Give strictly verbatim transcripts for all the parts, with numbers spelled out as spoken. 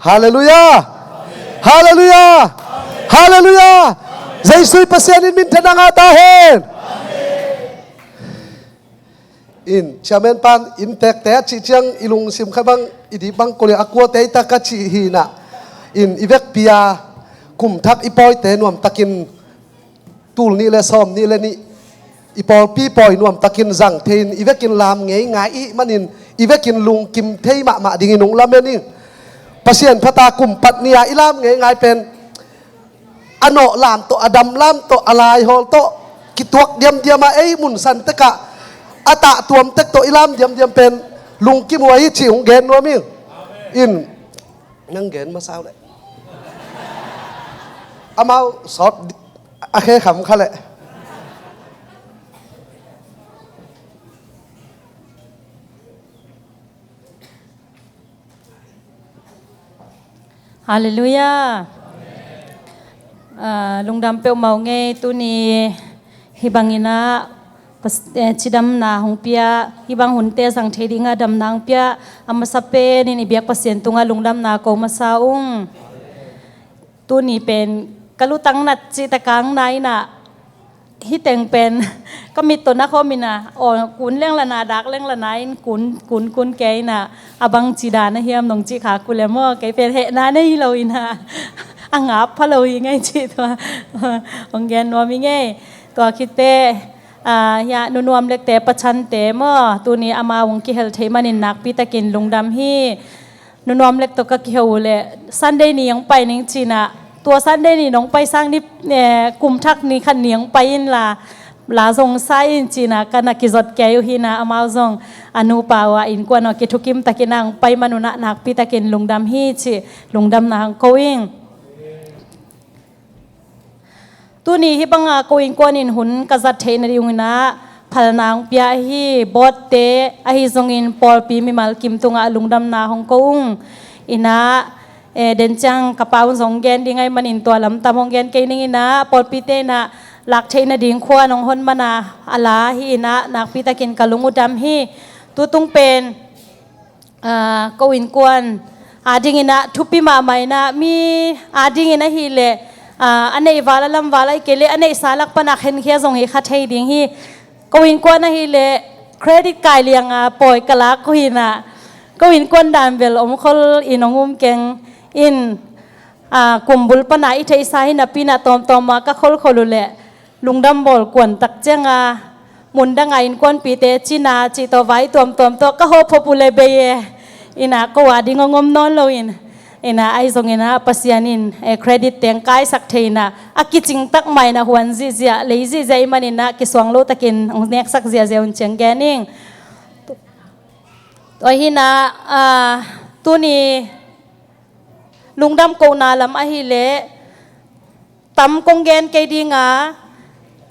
Halleluiah! Halleluiah! Halleluiah! Jesu i Pasian in minthanna ngah ta hen. In chairman pan inntekte a cih ciang i lungsim kha bang i dih bang ko le a kuate i tak a cih hi na. In i vekpi a kum thak i pawite nuamtakin tul nih le sawm nih le nih i pawlpi pawi nuamtakin zang thei in i vekin lam ngei ngai i hih manin i vekin lungkim thei mahmah dingin hong lamen in. Pasian phata kum pat ni-a i lam ngei ngai pen a nawh lam tawh, a dam lam tawh, a laihawl tawh kituak diamdiam a ei mun san tekah a tahtuam tek tawh i lam diamdiam pen lungkim uh ahi cih hong gen nuam ing. In nang gen masa uh leh amau sawt a khe kham kha leh. Halleluiah. Ah, lungdam peuhmah uh ngei tuni hih bangin ah pas- eh, cidamna hong pia, hih bang hunte zang thei dingah damna hong pia, a masa penin i biak Pasian tungah lungdamna ko masa ung. Tuni pen ka lutang nat cih takang na in ah hih teng pen ka mit tawh na khawm in ah, aw kun leng la na, dak leng la na in kun kun kun kei in ah, a bang ci dan a hiam nong cih kha ku le maw, kei pen hehna nei lo in ah a ngap pha lo hi ngei cih tua hong gen nuam hi ngei. Tua khit teh ah, hiah Nu Nuam Lek te pachante maw, tuni amau hong kihel thei manin nakpi takin lungdam hi. Nu Nuam Lek tawh ka kihel uh leh Sunday ni hong pai ning ci in ah, tua Sunday ni nong pai sang ni, eh, kum thak ni khat ni hong pai in la, la zong sa in ci in ah ka na kizot kei uh hi in ah, amau zong a nupa uh a innkuan uh kithukim takin ah hong pai man un ah nakpi takin lungdam hi cih lungdamna hong ko ing. Tuni hih banga ko innkuan in hun ka zat theihna ding un ah phalna hong pia ahi board te ahi zongin pawlpi mimal kim tungah lungdamna hong ko ung. In ah, eh, den ciang ka pa un zong gen ding ahih manin tua lam tam hong gen kei ning in ah, pawlpite in ah lak theihna ding khua nong hon man a, a la hi in ah nakpi takin ka lung uh dam hi. Tutung pen ah, ko innkuan adingin ah thupi mahmah in ah, mi adingin ahih leh, ah, a neih val a lam val ahih kei leh a neihsa lak pan a khenkhia zong hi kha thei ding hi. Ko innkuan ahih leh credit kai liang a pawi ka lak uh hi in ah, ko innkuan dan bel om khol in hong um keng in, ah, kum bul pan a i theihsa hi napi in ah tawmtawm ah ka kholkhol uh leh lungdam bawl kuan tak ciang a, mun dang a innkuanpite cina cih tawh vai tuamtuam tawh ka hawh phop uh le bei e. In ah ko a ding hong om nawn lo in. In ah ahi zongin ah Pasian in, eh, credit teng kaisak thei in ah, a kicing tak mah in ah huan zihziah, lei zihziah ahih manin ah kisuang lo takin hong neksak ziahziah un ci-in gen ing. Tua hi in ah, ah, tuni lungdam kohna lam ahih leh tam kong gen kei ding a,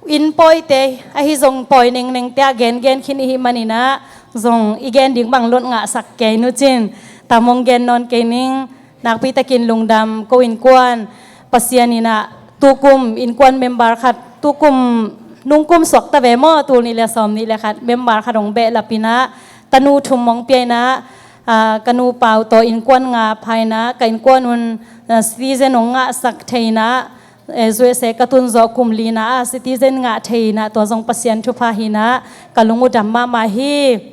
inn pawite ahi zong pawi nengnengte a gengen khin i hih manin ah zong i gen ding bang lot ngahsak kei nu cin, tam hong gen nawn kei ning. Nakpi takin lungdam ko innkuan, Pasian in ah tukum innkuan member khat, tukum nungkum suak ta ve maw, tul nih le sawm nih le khat member khat hong behlap in ah tanu thum hong pia in ah, ah, ka nupa uh tawh innkuan nga pha in ah, ka innkuan un, ah, citizen hong ngahsak thei in ah, eh, U S A ka tun zawh kum lina ah citizen ngah thei in ah, tua zong Pasian thupha hi in ah ka lung uh dam mahmah hi.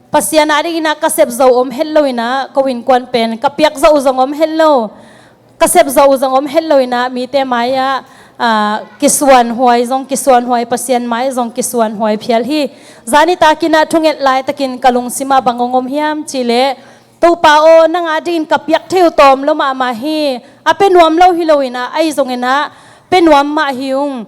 Pasian adingin ah ka sep zawh om het lo in ah, ko innkuan pen ka piak zawh uh zong om het lo, ka sep zawh uh zong om het lo in ah, mite mai-ah, ah, kisuanhuai zong kisuanhuai, Pasian mai zong kisuanhuai phial hi. Zani takin ah thunget laitakin ka lungsim ah bang hong om hiam cih leh, Topa aw, nang adingin ka piak thei uh tawm lo mahmah hi. A pia nuam lo hi lo in ah, ahi zongin ah pia nuam mah hi ung.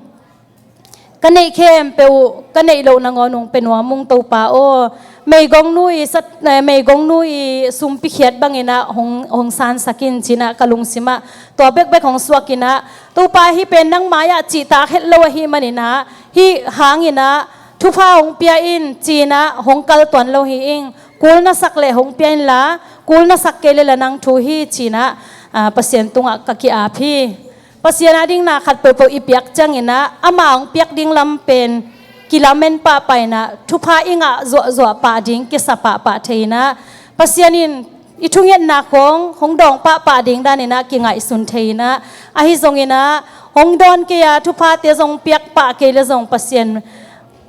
Ka neih khempeuh uh ka neih loh nangawn ung pia nuam ung Topa aw. Meigongnu i sat, eh, meigongnu i sumpi khiat bangin ah hong, hong sansak in ci-in ah ka lungsim ah tua bekbek hong suak in ah, Topa, hih pen nang mai-ah cihtak het lo ahih manin ah, hih hangin ah thupha hong pia in ci-in ah hong kal tuan lo hi ing. Kul na sak leh hong pia inla, kul na sak kei leh la nang thu hi ci-in ah, ah, Pasian tungah ka ki-ap hi. Pasian ading na khat peuhpeuh i piak ciangin ah, ama hong piak ding lam pen kilamen pahpah in ah, thupha i ngah zuahzuah pah ding kisa pahpah thei in ah, Pasian in i thungetna khong hong dawng pahpah ding danin ah kingaihsun thei in ah, ahi zongin ah hong dawn kei a, thuphate zong piak pah kei le zong Pasian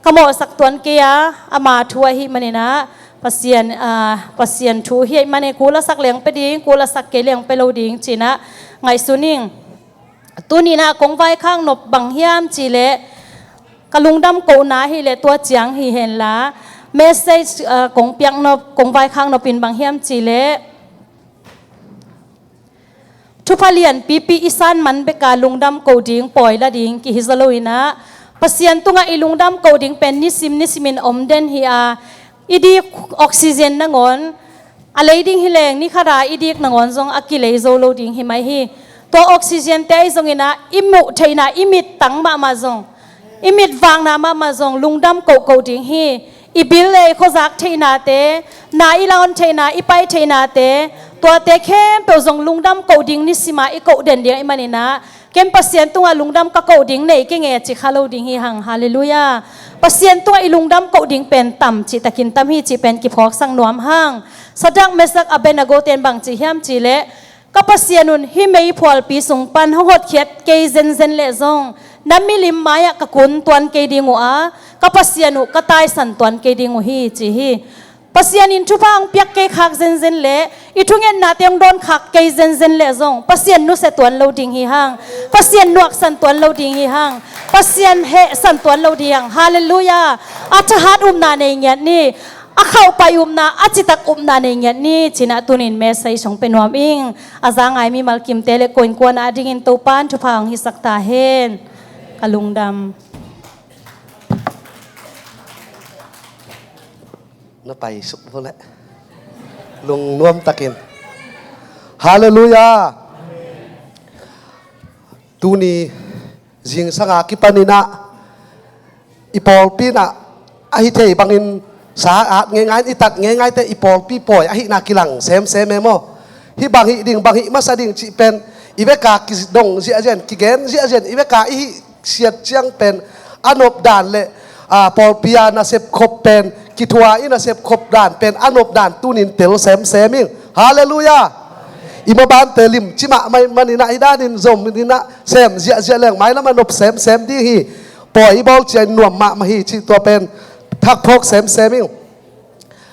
ka mawhsak tuan kei a, ama thu ahih manin ah Pasian, ah, Pasian thu hi ahih manin kul a sak leng pia ding, kul a sak kei leng pia lo ding ci-in ah ngaihsun ing. Tuni-in ah kong vaikhak nop bang hiam cih leh ka lungdam kohna hi leh tua ciang hi henla, message, ah, kong piak nop, kong vaikhak nop in bang hiam cih leh thupha lianpipi i san man bek a lungdam koh ding, pawi la ding kihi zaw lo-in ah, Pasian tungah i lungdam koh ding pen nisim nisimin om den hi a, i dik oxygen nangawn a lei ding hi leng, ni khat a i dik nangawn zong a kilei zo lo ding hi mai hi. Tua oxygen-te ahi zongin ah i muh theihna, i mittang mahmah zong, i mitvakna mahmah zong lungdam kohkoh ding hi. I bil le i khuazak theihnate, na i lawn theihna, i pai theihnate, tuate khempeuh zong lungdam koh ding nisim a i koh den ding ahih manin ah, ken Pasian tungah lungdam ka koh ding nei kei ing e ci kha lo ding hi hang. Halleluiah. Pasian tungah i lungdam koh ding pen tam cihtakin tam hi cih pen kiphawksak nuam hang. Sadrak, Mesak, Abednego-te'n bang ci hiam cih leh, ka Pasian un hih meiphualpi sung pan hong hotkhiat kei zenzen leh zong na milim mai-ah ka kun tuan kei ding uh a, ka Pasian uh ka taisan tuan kei ding uh hi ci hi. Pasian in thupha hong piak kei khak zenzen leh i thungetnate hong dawn khak kei zenzen leh zong Pasian nusia tuan lo ding hi hang. Pasian nuaksan tuan lo ding hi hang. Pasian hehsan tuan lo ding hi hang. Halleluiah. A thahat upna nei ngiat ni. A khauhpaih upna, a citak upna nei ngiat ni ci-in ah tuni-in message hong pia nuam ing. A za ngai mimal kimte le ko innkuan a dingin Topa'n thupha hong hisak ta hen. Ka lungdam. Na pai suk vo leh. Lungnuam takin. Halleluiah. Tuni zingsang a kipanin ah i pawlpi in ah ahi thei bangin sa at ngeingai in, i tat ngeingaite i pawlpi pawi ahihna kilang semsem e maw. Hih bang hih ding, bang hih masa ding cih pen i vek a kidong ziahziah in, kigen ziahziah in, i vek a i hih siat ciang pen a nop dan le, a, pawlpi a nasep khop pen, kithua i nasep khop dan pen a nop dan tuni-in tel semsem ing. Halleluiah. I mabante limci mahmah ahih manin ah hih danin zom in ah sem ziahziah leng mailam a nop semsem ding hi. Pawi i bawl ciang nuam mahmah hi cih tua pen thak phawk semsem ing.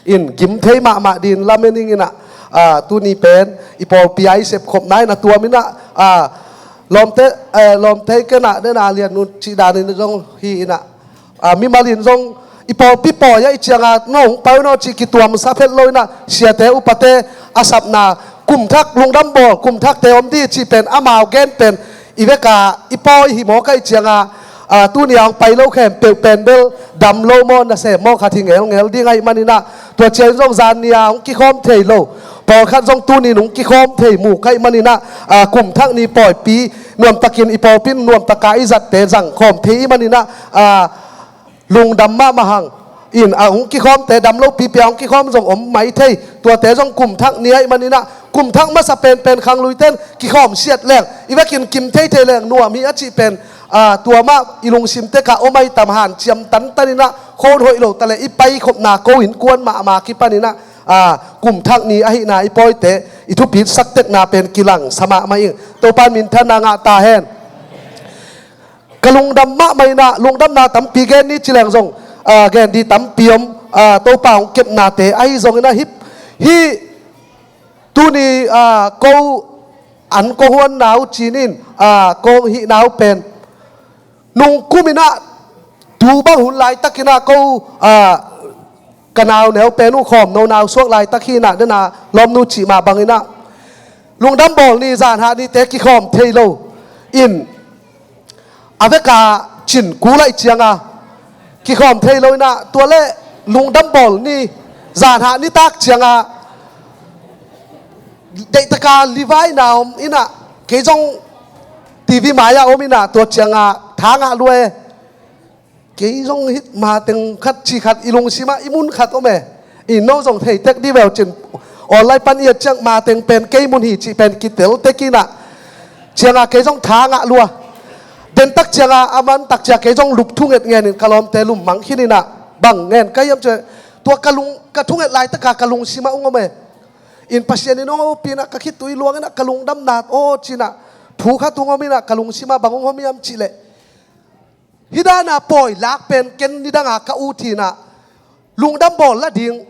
In gim thei mahmah dingin lamen ing in ah, a, tuni pen i pawlpi a i sepkhopna in a tuam in ah, a, lawmte, eh, lawmte i ken ah den a lian un cih danin zong hi in ah, a, mimal in zong i pawlpi pawi ahih ciang a no hong pai un aw cih kituamsa phet lo in ah siate upate a sapna kum thak lungdam bawl, kum thakte om ding cih pen amau gen pen i vek a i pawi hi mawk ahih ciang a, a, tuni a hong pai lo khempeuh pen bel dam lo maw, nasem maw khat hi ngelngel ding ahih manin ah, tua ciangin zong zan ni a hong kikhawm thei lo, pawlkhat zong tuni-in hong kikhawm thei muk ahih manin ah, a, kum thak ni pawipi nuamtakin i pawlpi in nuamtak a i zatte zang khawm thei ahih manin ah, a, lungdam mahmah hang. In a hong kikhawmte dam lo pipi a hong kikhawm zong om mai thei. Tuate zong kum thak ni ahih manin ah, kum thak masa penpen khangluite in kikhawm siat leng i vekin kim theithei leng nuam hi a cih pen, a, tua mah i lungsim tek ah om ahi tam, hanciam tantan in ah, khon hoih lo ta leh i paikhopna ko innkuan mahmah kipanin ah, a, kum thak ni ahihna i pawite i thupitsak tekna pen kilangsa mahmah ing. Topa'n minthanna ngah ta hen. Ka lungdam mahmah in ah, lungdamna tampi gen ni ci leng zong, a, gen ding tampi om, a, Topa hong kepnate ahi zongin ah hih, hih tuni, a, ko an ko huanna uh ci-in, a, ko hihna uh pen nung kum in ah tu bang hun laitakin ah ko, a, ka nauneu pen uh khawm nonau suak laitak hi in ah, den a lawmnu cih mah bangin ah lungdam bawl ni, zanhah nite kikhawm thei lo in, a vek a cin kul ahih ciang a kikhawm thei lo in ah, tua leh lungdam bawl ni, zanhah nitak ciang a deihtak a livaina om in ah, kei zong TV mai-ah om in ah, tua ciang a tha ngah lua e. Kei zong hih mateng khat cih khat i lungsim ah i mun khat om e. I no zong thei tek dih ve uh cin, online pan i et ciang mateng pen kei mun hi cih pen kitel tek in ah, ciang a kei zong tha ngah lua. Dentak ciang a, a mantak ciang a kei zong lup thunget ngen in ka lawmte lum mang khin in ah, bang ngen ka hiam cih leh, tua ka lung, ka thunget laitak a ka lungsim ah ung om e. In Pasian in hong hopih inah ka khitui luang inah ka lungdam nat aw ci inah thu khat hong om inah ka lungsim ah bang hong om hiam cih leh, hih dan a pawi lak pen ken nidang a ka ut hi inah lungdam bawl la ding,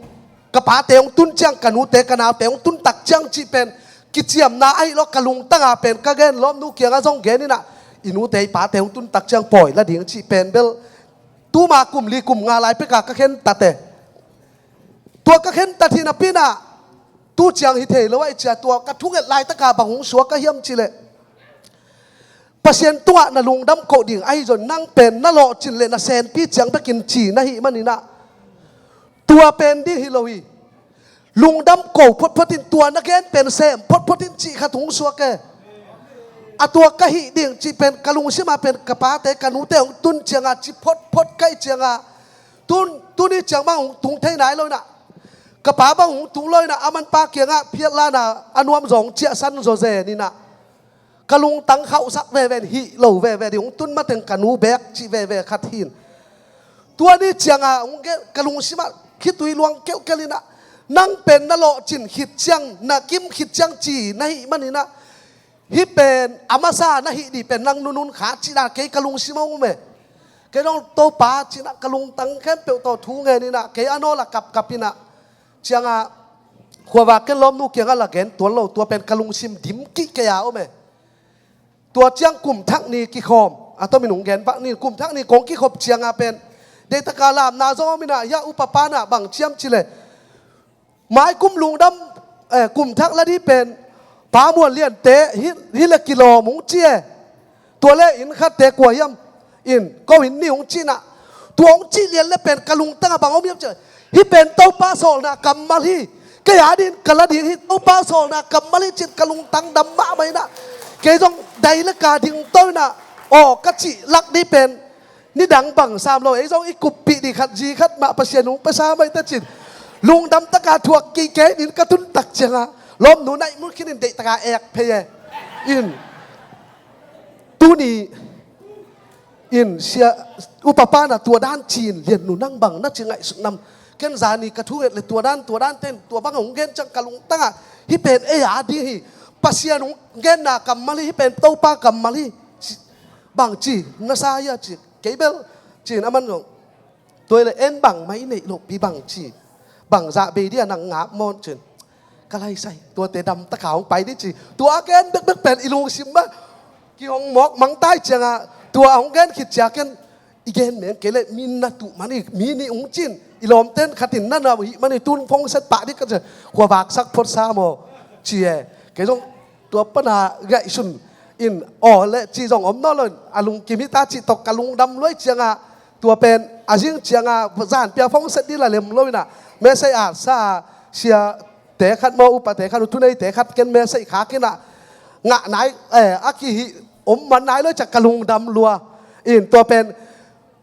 ka pate hong tun ciang, ka nute ka naute hong tun tak ciang cih pen kiciamna ahi lo, ka lungtang a pen ka gen, lawmnu kiangah zong gen inah i nute i pate hong tun tak ciang pawi la ding cih pen bel tuma kum li kum nga lai pek a ka khentat e. Tua ka khentat hi napi inah tu ciang hi thei lo ahih ciang tua ka thunget laitak a bang hong suak ka hiam cih leh, Pasian tungah na lungdam koh ding ahi zong nang pen na lawhcin leh na senpi ciang bekin ci na hih man inah tua pen ding hi lo hi. Lungdam ko photphot in, tua na gen pen sem photphot in cih khat hong suak e. A tua ka hih ding cih pen ka lungsim ah pen ka pate ka nute hong tun ciang a ci photphot ka hih ciang a, tun, tuni ciang bang hong tung thei nai lo inah, ka pa bang hong tung lo inah a manpa kiangah phiatlan a a nuam zaw hong ciahsan zawzen inah ka lungtang khauhsak veve in, hih lo veve ding, hong tun mateng ka nu bek cih veve khat hi in. Tua ni ciang a hong gen, ka lungsim ah khitui luang kelhkelh inah, nang pen na lawhcin khit ciang, na kim khit ciang ci na hih man inah, hih pen a masa na hih ding pen nang nunun kha cih dan kei ka lungsim ah hong um e. Kei zong Topa ci inah ka lungtang khempeuh tawh thu ngen inah kei a nawl ah kapkap inah ciang a, khuavak ken lawmnu kiangah la gen tuan lo, tua pen ka lungsim dim kik kei a om e. Tua ciang kum thak ni kikhawm, a tomin hong gen bang ni, kum thak ni kong kikhop ciang a pen deihtak a lamna zong om inah, hia upa pa inah bang ci hiam cih leh, mai kum lungdam, eh, kum thak la ding pen Pa Muan Liante hih, hih leh kilawm hong ci e. Tua leh inn khatte kua hiam in ko inn ni hong ci inah, tua hong cih lian leh pen ka lungtang ah bang om hiam cih leh, hih pen Topa sawlna kammal hi. Kei a ding ka la ding hi, Topa sawlna kammal hi ci in ka lungtang dam mahmah inah, kei zong dai leh ka ding to inah, aw ka cih lak ding pen nidang bang sam lo, ei zong i kuppih ding khat zi khat mah Pasian hong pia sa mai ta ci in lungdam tak a thuak kik kei in ka tun tak ciang a, lawmnu naih mun khin in deihtak a ek phei e. In tuni in sia, upa pa inah tua dan ci in, Liannu nang bang na ci ngaihsut nam? Ken zani ka thunget leh tua dan, tua dan ten, tua bang hong gen ciang ka lungtang ah, hih pen ei a ding hi. Pasian hong genna kammal hi, hih pen Topa kammal hi. Bang ci na sa hia ci, kei bel ci in a man zong. Tua hi leh en bang mah i neih loh pi bang ci, bang zah bei ding a nang ngap maw ci in ka laisai, tuate dam tak a hong pai ding ci. Tua a gen bekbek pen i lungsim mah kihong mawk mang ta hi ciang a, tua hong gen khit ciang ken i gen meng kei leh mi na tuh man hi, mi nih hong ci in, i lawmten khat in na na hih man hi, tun phone set pah ding ka ci a, khuavak sak phot sa maw ci e. Kei zong tua pan a ngaihsun in, aw leh ci zong om nawn lo in, a lungkim hi ta cih tawh ka lungdam lua hi ciang a, tua pen a zing ciang a, zan pia phone set ding la lem lo inah, message a sa a, siate khat maw, upate khat, u thuneite khat ken message khak inah, ngah nai, eh, a kihih om man nai lo hi ciang ka lungdam lua. In tua pen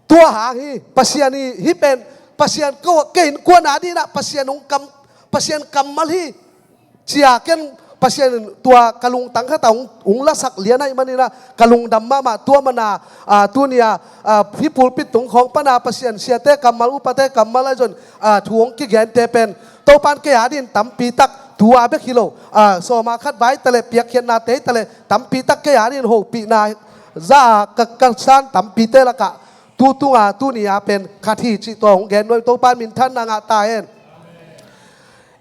tua hang hi, Pasian hi, hih pen Pasian ko, kei innkuan a ding inah Pasian hong kam, Pasian kammal hi ci a, ken Pasian in tua ka lungtang khat ah hong, hong lasak lian ahih man inah ka lungdam mahmah. Tua man a, a, tuni a, a, hih pulpit tung khawng pan a Pasian siate kammal, upate kammal ahi zong, a, thu hong kigente pen Topa in kei a ding tampi tak, thu a bek hi lo, a, sawm a khat vai ta leh, piakkhiatnate hi ta leh, tampi tak kei a ding hopihna za a ka, ka san tampite lakah tu tung a, tuni a pen khat hi cih tua hong gen nuam hi. Topa in minthanna ngah ta hen.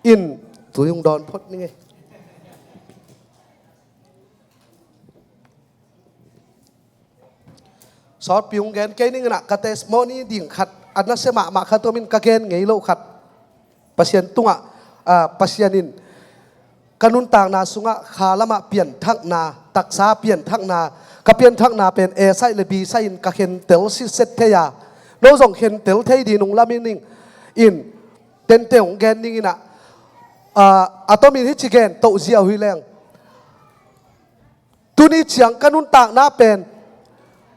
In tui hong dawn phot ning e. Sawtpi hong gen kei ning inah, ka testimony ding khat a nasia mahmah khat om in, ka gen ngei loh khat. Pasian tungah, ah, Pasian in ka nuntakna sungah kha lamah pianthakna, taksa pianthakna, ka pianthakna pen A side le B side in ka khentel sitset thei a, no zong khentel thei ding hong lamin ning in, tente hong gen ning inah, ah, a tomin hih ci gen toh ziau hi leng. Tuni ciang ka nuntakna pen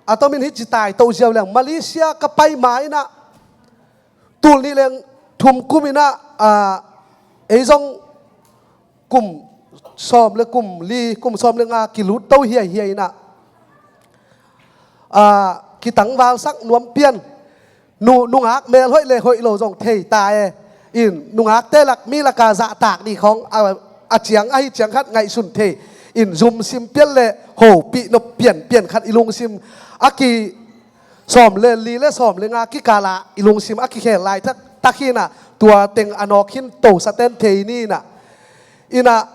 a tomin hih ci tai toh ziau leng, Malaysia ka pai ma inah, tul nih leng thum kum inah, ah, ei zong kum sawm le kum li, kum sawm le nga kilut to hiaihia inah, ah, kitangvalsak nuam pian. Nu, nungak mel hoih le hoih lo zong thei ta e. In nungakte lak mi laka zahtak dih khawng a, a ciang ahi ciang khat ngaihsun thei in zumsim pian le hopih nop pianpian khat i lungsim a ki sawm le li le sawm le nga kikala i lungsim a kikhel laitak takinah tua teng a nawk hin tosaten thei ninah inah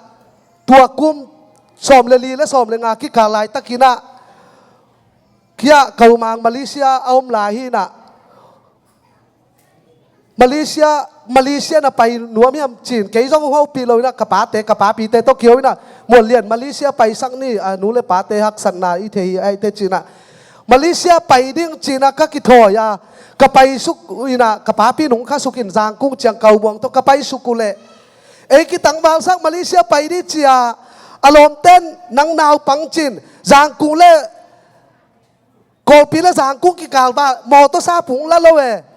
tua kum sawm le li le sawm le nga kikal laitakinah kia Kaumang Malaysia a om lai hinah Malaysia, Malaysia na pai nuam hiam cin kei zong hopih lo inah ka pate ka papite tawh kio inah Muanlian Malaysia paisak ni a nu le pate haksatna i thei aite cinah Malaysia pai ding cinah ka kithawi a ka paisuk inah ka papi nung kha sukin Zangkung ciang Kaumuang tawh ka paisuk uh leh ei kitangvalsak Malaysia pai ding cia a lawmten nang naupang cin Zangkung le Kawlpi le Zangkung kikalva mawtaw sa pung la lo e.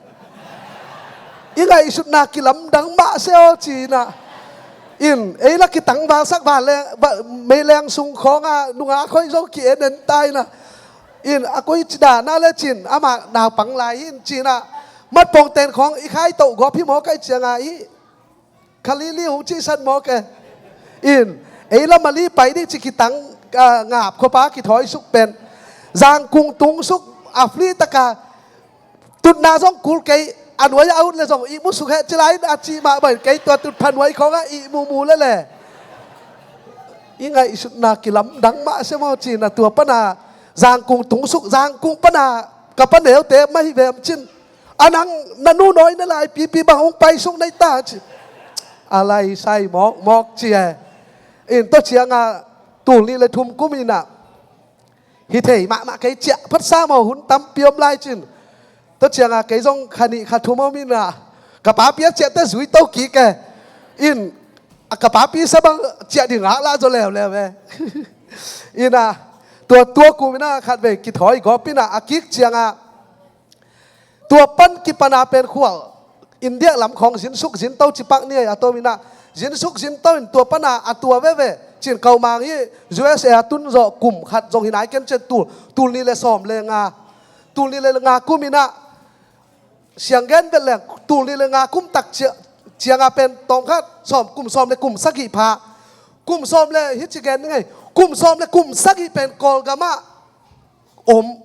I ngaihsutna kilamdang mah se aw cinah in ei la kitangvalsak vanleng meileng sung khawnga nungak hoih zo ki-en en ta inah in a koi cidahna le cin amah naupang lai hin cinah matpongten khawng i khaitoh gawp hi maw kaih cianga i Khalili hong cihsan mawk e. In ei la Mali pai ding ci kitang ngap khuapa kithawisuk pen Zangkung tungsuk a fli taka tutna zong kul kei a nuai a ut le zong ihmusuk heh ci lai in a cih mah bain kei tua tut phanuai khawngah ihmumu lele i ngaihsutna kilamdang mah se maw cinah tua pana Zangkung tungsuk Zangkung pana ka paneute mah hi vem cin a nang na nu nawi na lai pipi bang hong paisuk na hi ta ci a lai sai mawkmawk ci e. In tua cianga tul nih le thum kum inah hi thei mahmah kei ciah phatsa maw hun tampi om lai cin tua cianga kei zong kha nih kha thum om inah ka papi a ciahte zui to kik e. In a ka papi sa bang ciah ding ngak lah zaw leuleu e. Inah tua tua kum inah khat vei kithawi gawp inah a kik cianga tua pan kipana pen khual India lam khawng zinsuk zinto cipak ni a tom inah zinsuk zinto in tua pana a tua veve cin Kaumang hi U S A a tun zawh kum khat zong hi nai ken cin tul tul nih le sawm le nga tul nih le nga kum inah sianggen vet leng tul nih le nga kum tak cianga pen tawm khat sawm kum sawm le kum sagih pha kum sawm le hi ci gen ni ngei kum sawm le kum sagih pen Kawlgamah om.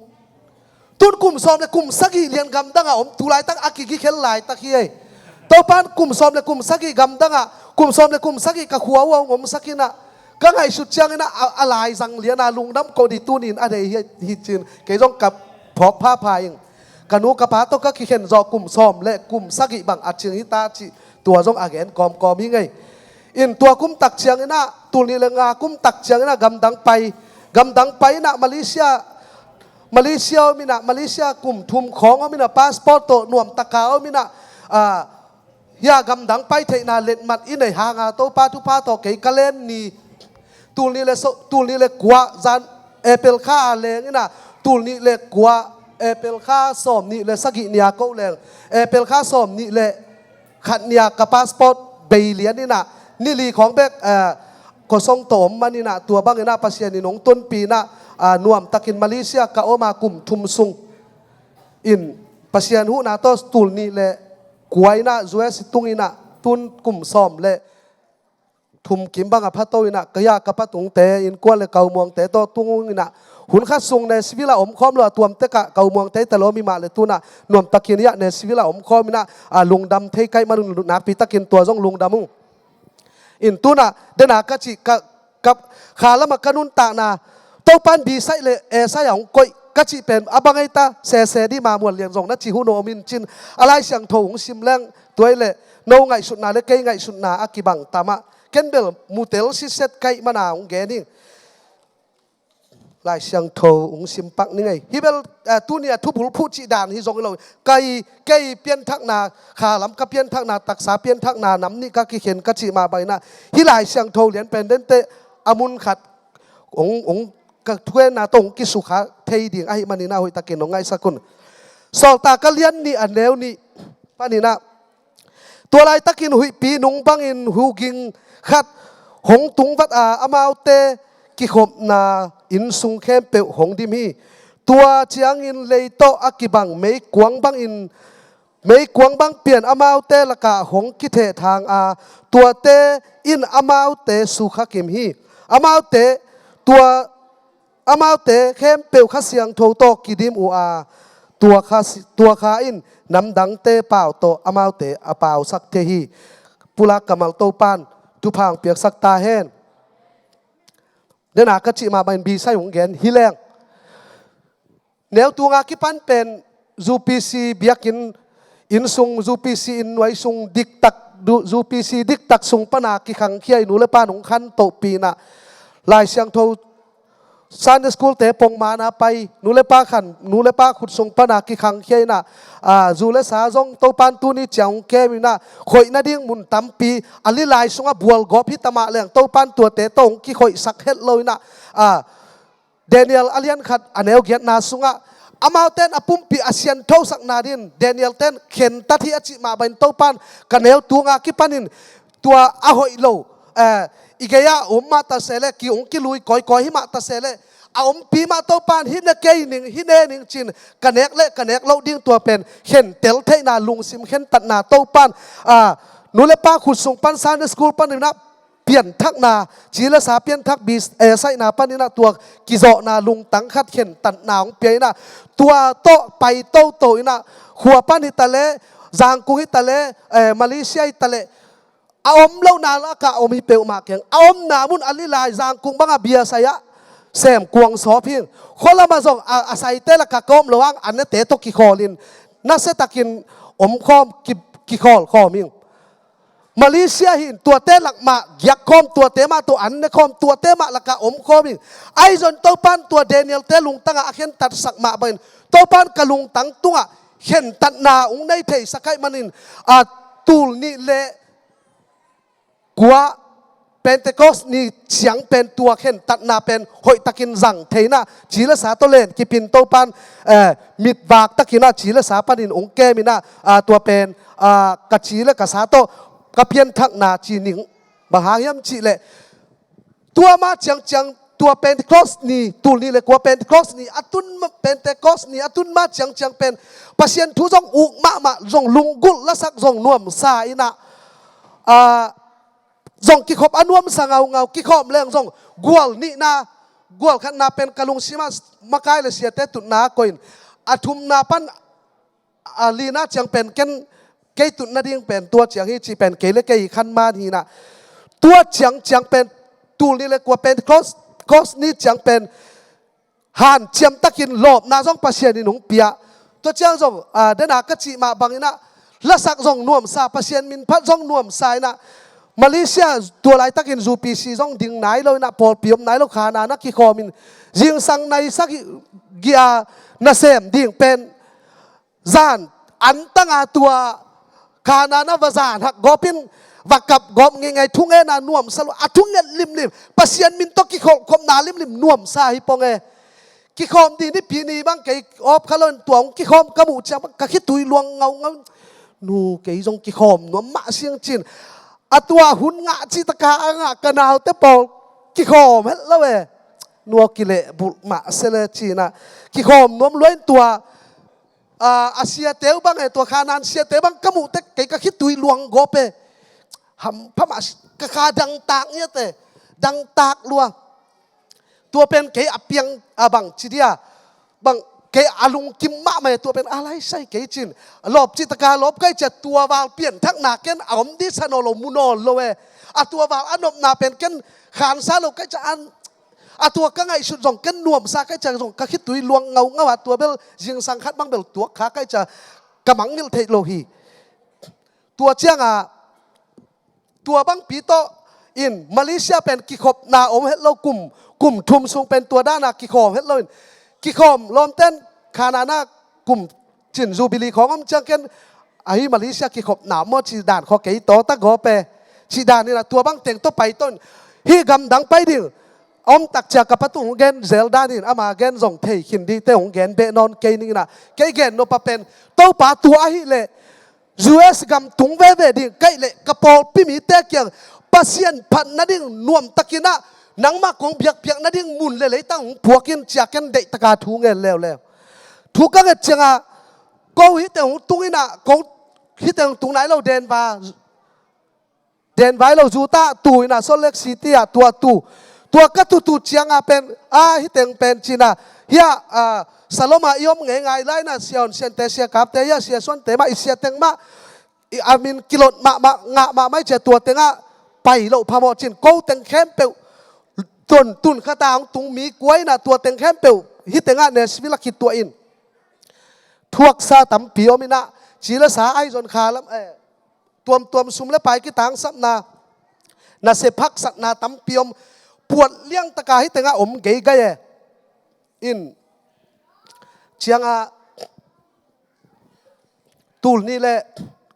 Tun kum sawm le kum sagih lian gamdangah om tu laitak a kigi khel laitak hi ei. Topan kum sawm le kum sagih gamdangah kum sawm le kum sagih ka khua uh a hong omsak inah ka ngaihsut cianginah a, a laizang liana lungdam koh dih tunin a dei hi, hi cin kei zong ka phawk phapha ing. Ka nu ka pa tawh ka kikhen zawh kum sawm le kum sagih bang a cing hi ta cih tua zong a gen kawmkawm hi ngei. In tua kum tak cianginah tul nih le nga kum tak cianginah gamdang pai gamdang pai inah Malaysia Malaysia om inah Malaysia kum thum khawng om inah passport tawh nuamtaka om inah hia gamdang pai theihna letmat i nei hanga Topa thupha tawh kei ka len ni tul nih le so tul nih le kua zan April kha a leng inah tul nih le kua April kha sawm nih le sagih nia ko leng April kha sawm nih le khat nia ka passport bei lian inah ni li khawng bek kosong tawh om man inah tua bang inah Pasian in hong tunpi inah nuamtakin Malaysia ka oma kum thum sung in Pasian huhna tawh tul nih le kua inah U S tung inah tun kum sawm le thum kim bang a phato inah ka hia ka patungte innkuan le Kaumuangte tawh tung inah hun khat sung Nashville a om khawm lo a tuamtekah Kaumuangte ta lo mimah le tunah nuamtakin hia Nashville a om khawm inah a lungdam thei kaih man un nakpi takin tua zong lungdam ung. In tunah dena ka cih ka kha lamah ka nuntakna Topan B side le A side a hong koih ka cih pen a bang ei ta sese dih ma Muanlian zong na cih hun om in cin a Lai Siangtho hong sim leng tuai le no ngaihsutna le kei ngaihsutna a kibang tamah ken bel mutel siset kaih mana hong gen hi. Lai Siangtho hong simpak ni ngei hi bel. Tuni a thubul phuh cih dan hi zong hi lo. Kei kei pianthakna kha lam ka pianthakna taksa pianthakna nam nih ka kikhen ka cih mah bang inah hih Lai Siangtho lian pen dente a mun khat hong hong ka thuenna tawh hong kisukha thei ding ahih manin a hoihtakin hong ngaihsak un. Sawltak a lian nih a neu nih paninah tua laitakin huihpi nung bangin huging khat hong tungvat a amaute kikhopna innsung khempeuh hong dim hi. Tua ciangin lei tawh a kibang meikuang bangin meikuang bang pian amaute lakah hong kithehthang a, tuate in amaute sukha kim hi. Amaute tua amaute khempeuh Kha Siangtho tawh kidim uh a, tua kha, tua kha in namdangte pau tawh amaute a pausak thei hi. Pulak kammal Topan thupha piaksak ta hen. Dena ka cih mah bangin bisai hong gen hi leng. Neu tunga kipan pen U P C biakinn, inn sung, U P C inn nuai sung diktak, U P C diktak sung pana kikhangkhia i nu le pa nung khan tohpina Lai Siangtho Sunday School te pongmana pai, nu le pa khan, nu le pa khut sung pana kikhangkhia ina, a, zu le sa zong Topan tuni ciang hong kem ina, khoih nading mun tampi a lilai sunga bual gawp hi tamah leng Topan tuate tawh hong kikhoihsak het lo ina, a, Daniel a lian khat a neu giatna sungah amauten a pumpi a sianthosakna din Daniel ten khentat hi a cih mah bangin Topan ka neu tunga kipanin tua a hoih lo, eh, i gei-ah om mah ta se leh, ki ong kilui kawikawi hi mah ta se leh, a ompi mah Topan hih ne kei ning, hih ne ning cin ka nek leh ka nek loh ding tua pen khentel theihna lungsim khentatna Topan, ah, nu le pa khut sung pan Sunday School panin ah pianthakna, ci le sa pianthak bi, eh, saihna panin ah tua kizawhna lungtang khat khentatna hong pia in ah, tua tawh pai toto in ah, khua pan hi ta leh, Zangkung hi ta leh, eh, Malaysia hi ta leh, a om lohna lakah om hi peuhmah keng. A omna mun a lilai Zangkung bangah bia sai ah sem kuang sawp hing. Khua lamah zong a, a saite lakah ka om lo hang, a nete tawh kikhawl in, nasiatakin om khawm, ki, kikhawl khawm hing. Malaysia hi in tuate lak mah giak khawm, tuate mah tawh an ne khawm, tuate mah lakah om khawm hi. Ahi zong Topan tua Daniel te lungtangah a khentatsak mah bangin Topan ka lungtang tungah khentatna hong nei theisak ahih manin, a, tul nih le kua Pentecost ni ciang pen tua khentatna pen hoihtakin zang thei in ah, ci le sa tawh len kipin Topan, eh, mitvak takin ah ci le sa panin ong kem in ah, ah, tua pen, ah, ka ci le ka sa tawh ka pianthakna ci ning bang hang hiam cih leh, tua ma ciangciang tua Pentecost ni, tul nih le kua Pentecost ni a tun ma, Pentecost ni a tun ma ciangciang pen Pasian thu zong uk mahmah, zong lunggulh lasak, zong nuamsa in ah, ah, zong kikhop a nuamsa ngaungau, kikhawm leng zong gual nihna, gual khatna pen ka lungsimah makai le siate tutna a koih in, a thumna pan a lina ciang pen ken kei tut nading pen tua ciang hi cih pen kei le kei khan man hi in ah. Tua ciangciang pen tul nih le kua Pentecost, Cost ni ciang pen hanciam takin lawpna zong Pasian in hong pia. Tua ciang zong, ah, dena ka cih mah bangin ah, lasak zong nuamsa, Pasian min phat zong nuamsa in ah, Malaysia tua laitakin U P C zong ding nai lo in ah, pawlpi om nai lo, khan a na kikhawm in, zingsang naisak hi, gi a nasem ding pen zan antanga tua khan a na va zan hak gawpin, va kap gawp ngeingei, thungetna nuamsa lo, a thunget limlim, Pasian min tawh kikholhkhopna limlim nuamsa hi pong e. Kikhawm ding ni pi ni bang kei awp kha lo in tua hong kikhawm ka muh ciang bang ka khitui luang ngaungau. Nu, kei zong kikhawm nuam mah sing cin. A tua hun ngah cih taka a ngah ka naute pawl kikhawm het lo e. Nu, kilehbulh mah se le cin ah kikhawm nuam lua in tua, a, a siate uh bang e, tua khan a siate bang ka muh tek kei ka khitui luang gawp e. Hampha mah, ka kha dangtak ngiat e, dangtak lua. Tua pen kei a piang a bang ci dia, bang kei a lungkim mahmah e, tua pen a laisai kei cin. Lawp cih taka lawp kai cia, tua val pianthakna ken a om dih sa nawn lo, mu nawn lo e. A tua val a nopna pen ken khansa lo kai cia an, a tua ka ngaihsut zong ken nuamsa kai cia zong ka khitui luang ngaungau a, tua bel zingsang khat bang bel tuak kha kai cia ka mangngilh theih lo hi. Tua ciangah tua bangpi tawh in Malaysia pen kikhopna om het lo, kum, kum thum sung pen tua dana kikhawm het lo in, kikhawm lawmten khan a na kum cin Jubilee khawng om ciang ken ahi Malaysia kikhopna maw cih dan khaw kei tawta gawp e. Cih dan in ah tua bang teng tawh pai tawh in, hih gamdang pai ding om tak cia ka pa tung gen zel dan in, ama gen zong thei khin dingte hong gen beh nawn kei ning in ah, kei gen nop a pen Topa, tua ahih leh U S gam tung veve ding ka hih leh ka pawlpi mite kiang Pasian phat nading nuamtakin ah nangmah kong biakpiak nading mun le leitang hong phuak in, cia ken deihtaka thu ngen leuleu. Thu ka nget ciangah Ko hih teng hong tung in ah, ko hih teng hong tung nai lo, Denver, Denver lo, Utah tu in ah, Salt Lake City ah tua tu. Tua ka tutu ciang ah pen, a, hih teng pen ci in ah, hiah, a, Salom ah i om ngeingai lai in ah, Sia Hun Siante, Sia Kapte, hiah Sia Suante mah, i sia teng mah, i a min kilot mahmah, ngah mahmah i ci a, tua teng ah pai loh phamawh ci in, ko teng khempeuh, tun, tun khat ah hong tung mi kua in ah, tua teng khempeuh hih teng ah Nashville ah kituah in, thuaksa tampi om in ah, ci le sa, ahi zong kha lam, eh, tuamtuam sum le pai kitangsapna, nasep haksatna tampi om, puat liang tak a hih teng ah om geigai e. In, ciang ah, tul nih le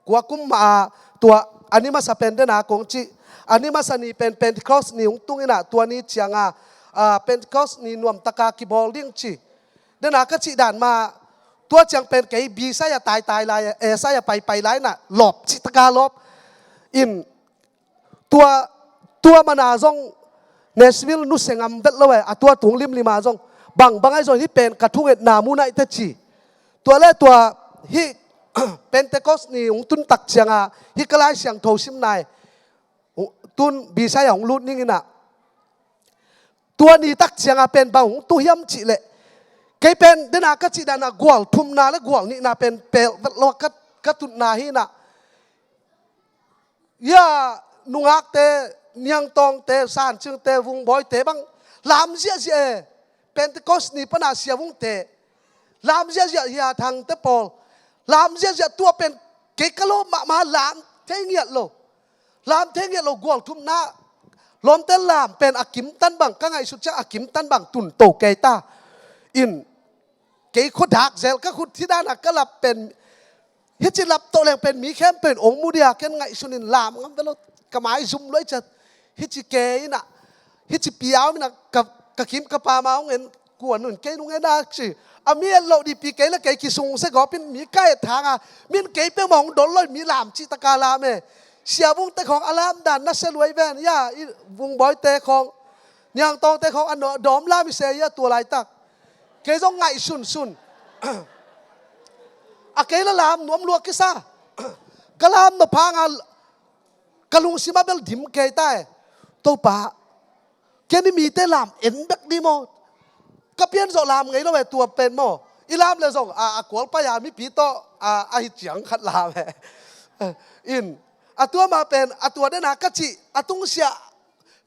kua kum mah a, tua a ni masa pen den a kong ci, a ni masa ni pen Pentecost ni hong tung in ah, tua ni ciang ah, a, Pentecost ni nuam tak a kibawl ding ci. Den a ka cih dan mah, tua ciang pen kei B side ah taitai lai, A side ah paipai lai in ah, lawp cih tak a lawp. In, tua, tua man a zong Nashville nusia ngam vet lo e, a tua tung limlim a zong, bangbang ahi zong hih pen ka thungetna mu nai teh ci. Tua le tua, hih Pentecost ni hong tun tak ciang ah, hih ka Lai Siangtho sim nai, tun B side ah hong lut ning in ah, tua ni tak ciang ah pen bang hong tu hiam cih leh, kei pen den a ka cih dan ah gual thumna le gual nihna pen pelh vet lo a ka, ka tutna hi in ah, ya, nungakte, niangtawngte, sancingte, vungbawite bang lam ziahziah e. Pentecost ni pan a Sia Vungte lam ziahziah, Hia Thangte pawl lam ziahziah, tua pen kei ka lawm mahmah, lam thei ngiat lo. Lam thei ngiat lo, gual thumna. Lawmte, lam pen a kimtan bang, ka ngaihsut ciang a kimtan bang tun to kei ta. In, kei khuadak zel, ka khut hih dan a ka lap pen, hih ci lap tawh leng pen mi khempeuh in ong mu dia, ken ngaihsun in lam ngam vet lo, ka mai zum luai ciat. Hih ci kei in ah, hih ci piau in ah, ka, ka kim ka pam a ong en, kuan un kei nung en a ci. A mi en loh dih pi, kei le kei kisungsia gawp in, mi ka et hang a, min kei peuhmah ong dol lo in, mi lam cih tak a lam e. Sia Vungte khawng a lam dan nasia luai ven, ya, i Vungbawite khawng, niangtawngte khawng a dawm lam i se, ya, tua laitak. Kei zong ngaihsunsun. A kei la lam nuam lua kisa. Ka lam nop hang a, ka lungsim ah bel dim kei ta e. Topa, ken i mite lam en bek dih maw? Ka pian zawh lam ngei lo e, tua pen maw? I lam le zong, a, a kual pai a mipi tawh, a, a hi ciang khat lam e. In, a tua mah pen, a tua den a ka cih, a tungsiah,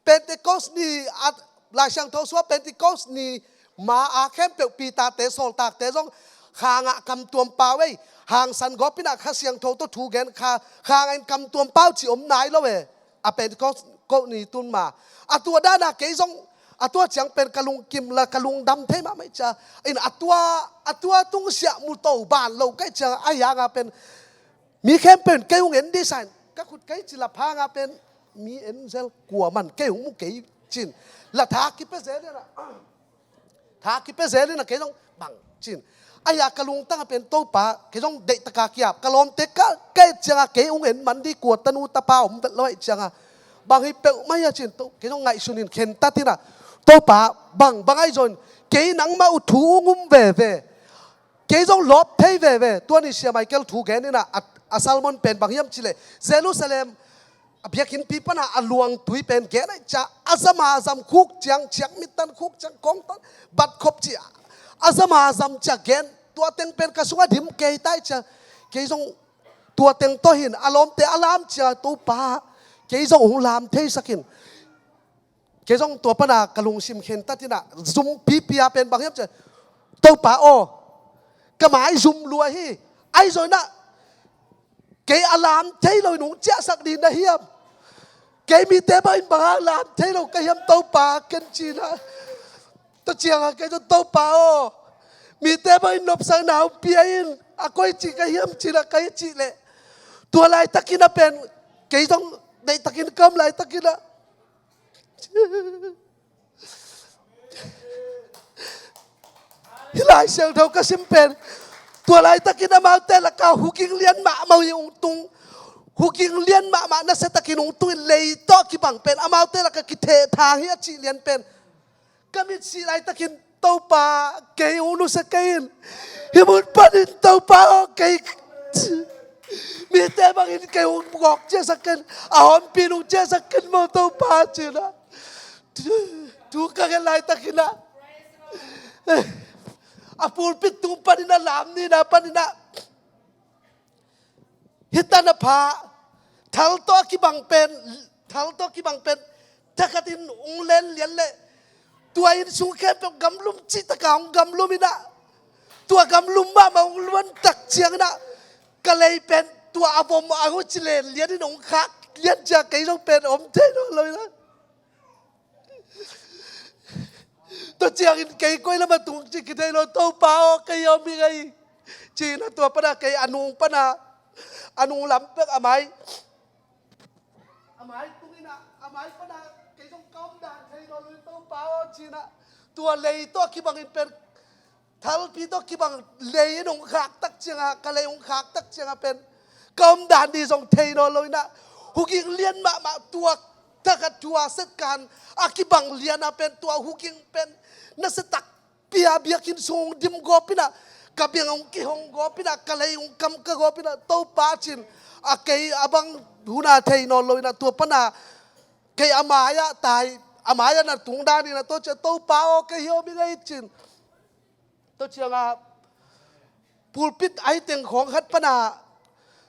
Pentecost ni, a, Lai Siangtho sua Pentecost ni ma a khempeuh Peter-te, sawltakte zong, khang ah kam tuam pau ei, hangsan gawp in ah Kha Siangtho tawh thu gen, kha, khang ah in kam tuam pau cih om nai lo e. A Pentecost ko ni tun ma, a tua dan a kei zong, a tua ciang pen ka lungkim la, ka lungdam thei mahmah i cia. In a tua, a tua tungsiah mu to ban lo ka hih ciang a, a hiang a pen mi khempeuh in kei ung en dih sa in, ka khut kei ci lap hang a pen mi en zel, kua man kei ung mu kei cin. La tha kipia zel in a, tha kipia zel in a, kei zong bang cin. A hia ka lungtang a pen Topa, kei zong deihtak a kiap, ka lawmte ka, ka et ciang a kei ung en man dih, kua tanu tapa om vet lo ahih ciang a. Bang hi peuhmah hia cin, to, kei zong ngaihsun in khentat in a. Topa, bangbang ahi zong, kei nangmah uh thu ung um veve. Kei zong lawp thei veve. Tua ni Sia Michael thu gen in a, a, a sermon pen bang hiam cih leh, Jerusalem a biakinnpi pan a, a luangtui pen gen ahih ciang a, a zam a zam, khuk ciang, ciang mittan, khuk ciang kongtan, bat khop cih a, a zam a zam ciang gen. Tua teng pen ka sungah dim kei ta ahih ciang, kei zong tua teng tawh hi in, a lawmte a lam ciang, Topa, kei zong hong lam theisak in. Kei zong tua pan a ka lungsim khentat in a, zum pipi a pen bang hiam cih leh, Topa aw, ka mai zum lua hi. Ahi zong in a, kei a lam thei lo in hong ciahsak dih na hiam? Kei mite bang in bang hang lam thei lo ka hiam Topa, ken ci in a. Tua ciang a kei zong, Topa aw, mite bang in nopsakna hong pia in, a koici ka hiam ci in a, ka hih cih leh. Tua laitak in a pen, kei zong deihtak in ka om laitak in a, hih Lai Siangtho ka sim pen, tua laitak in amaute lak a huging lian mahmah in hong tung, huging lian mahmah, nasiatak in hong tung in, lei tawh kibang pen, amaute lak a kithehthang hi a cih lian pen, ka mit sih laitak in Topa, kei hong nusia kei in. Hih mun panin Topa aw, kei mite bangin kei hong gawp ciatsak kei in. A hawmpi in hong ciatsak kei in maw Topa, ci-in ah. Thu ka gen laitakin ah, a pulpit tung panin ah, lam nihna panin ah, hih tan a pha, thal tawh a kibang pen, thal tawh a kibang pen thakhatin hong len lian leh, tua inn sung khempeuh gamlum cihtak a hong gamlum in ah, tua gamlum mahmah hong luan tak ciangin ah, ka lei pen tua a vom a hong ci len lianin hong khak lian ciang, kei zong pen om thei nawn lo in ah. Tua ciangin kei koi lam ah tung cih kithei lo, Topa aw, kei hong om ing ei, ci-in ah. Tua pan ah kei a nung pan ah, a nung lam pek a mai, a mai tung in ah, a mai pan ah kei zong ka om dan thei nawn lo in, Topa aw, ci-in ah. Tua lei tawh a kibangin pen, thalpi tawh kibang lei in hong khak tak ciangah, ka lei hong khak tak ciangah pen, ka om dan ding zong thei nawn lo in ah, huging lian mahmah, tua thakhat tua set kan a kibang lian ah pen, tua huging pen nasia takpi a biakinn sung hong dim gawp in ah, ka biang hong kihong gawp in ah, ka lei hong kam ka gawp in ah, Topa, ci-in ah, kei a bang hun ah thei nawn lo in ah, tua pan ah kei a mai-ah tai, a mai-ah na tung dan in ah, tua ciang, Topa aw, kei hong om ing ei, ci-in. Tua ciangah pulpit a hi teng khawng khat pan ah,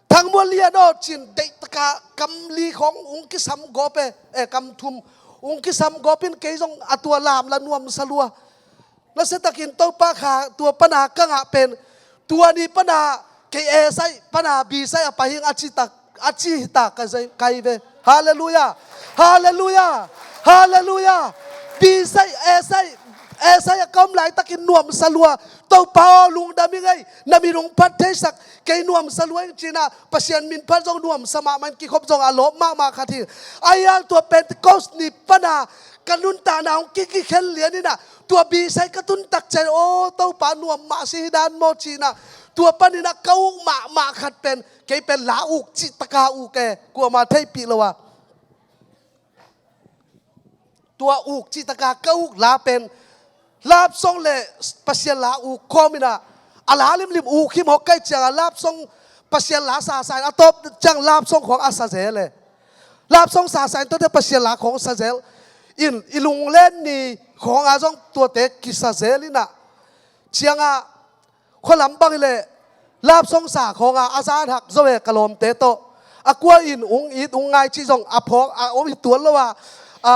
Thangmual Lian aw, ci-in deihtak a kam li khawng hong kisam gawp e, eh, kam thum hong kisam gawp in, kei zong a tua lam la nuamsa lua. Nasia takin Topa kha tua pan ah ka ngah pen, tua ni pan ah kei A side pan ah B side ah pai ing, a ci tak, a ci hi ta ka zai, ka hi ve. Halleluiah. Halleluiah. Halleluiah. B side, A side, A side ah ka om laitakin nuamsa lua. Topa aw, lungdam ing ei, na min hong phat theisak, kei nuamsa lua ing, ci-in ah, Pasian min phat zong nuamsa mahmah in, kikhop zong a lawp mahmah khat hi. Ahi hang tua Pentecost ni pan ah ka nuntakna hong ki, kikhen lian in ah, tua B side ka tun tak ciang, aw, Topa, nuam mah si hi dan maw, ci-in ah, tua panin ah ka uk mahmah khat pen, kei pen la uk cihtak a uk e, kuamah theihpih lo a. Tua uk cihtak a ka uk la pen, love song le Pasian la uk khawm in ah, a la limlim uk hi mawk ka hih ciangah, love song, Pasian la sa sa in, a tawp ciang love song khawng a sa zel e. Love song sa sa in, tuate Pasian la khawng sa zel in, i lunglen ni khawng ah zong tuate kisa zel in ah, ciangah, khua lam bang hi leh, love song sa khawng ah a zan hak zo e, ka lawmte tawh. A kua in hong it hong ngai cih zong a phawk a om hi tuan lo a, a,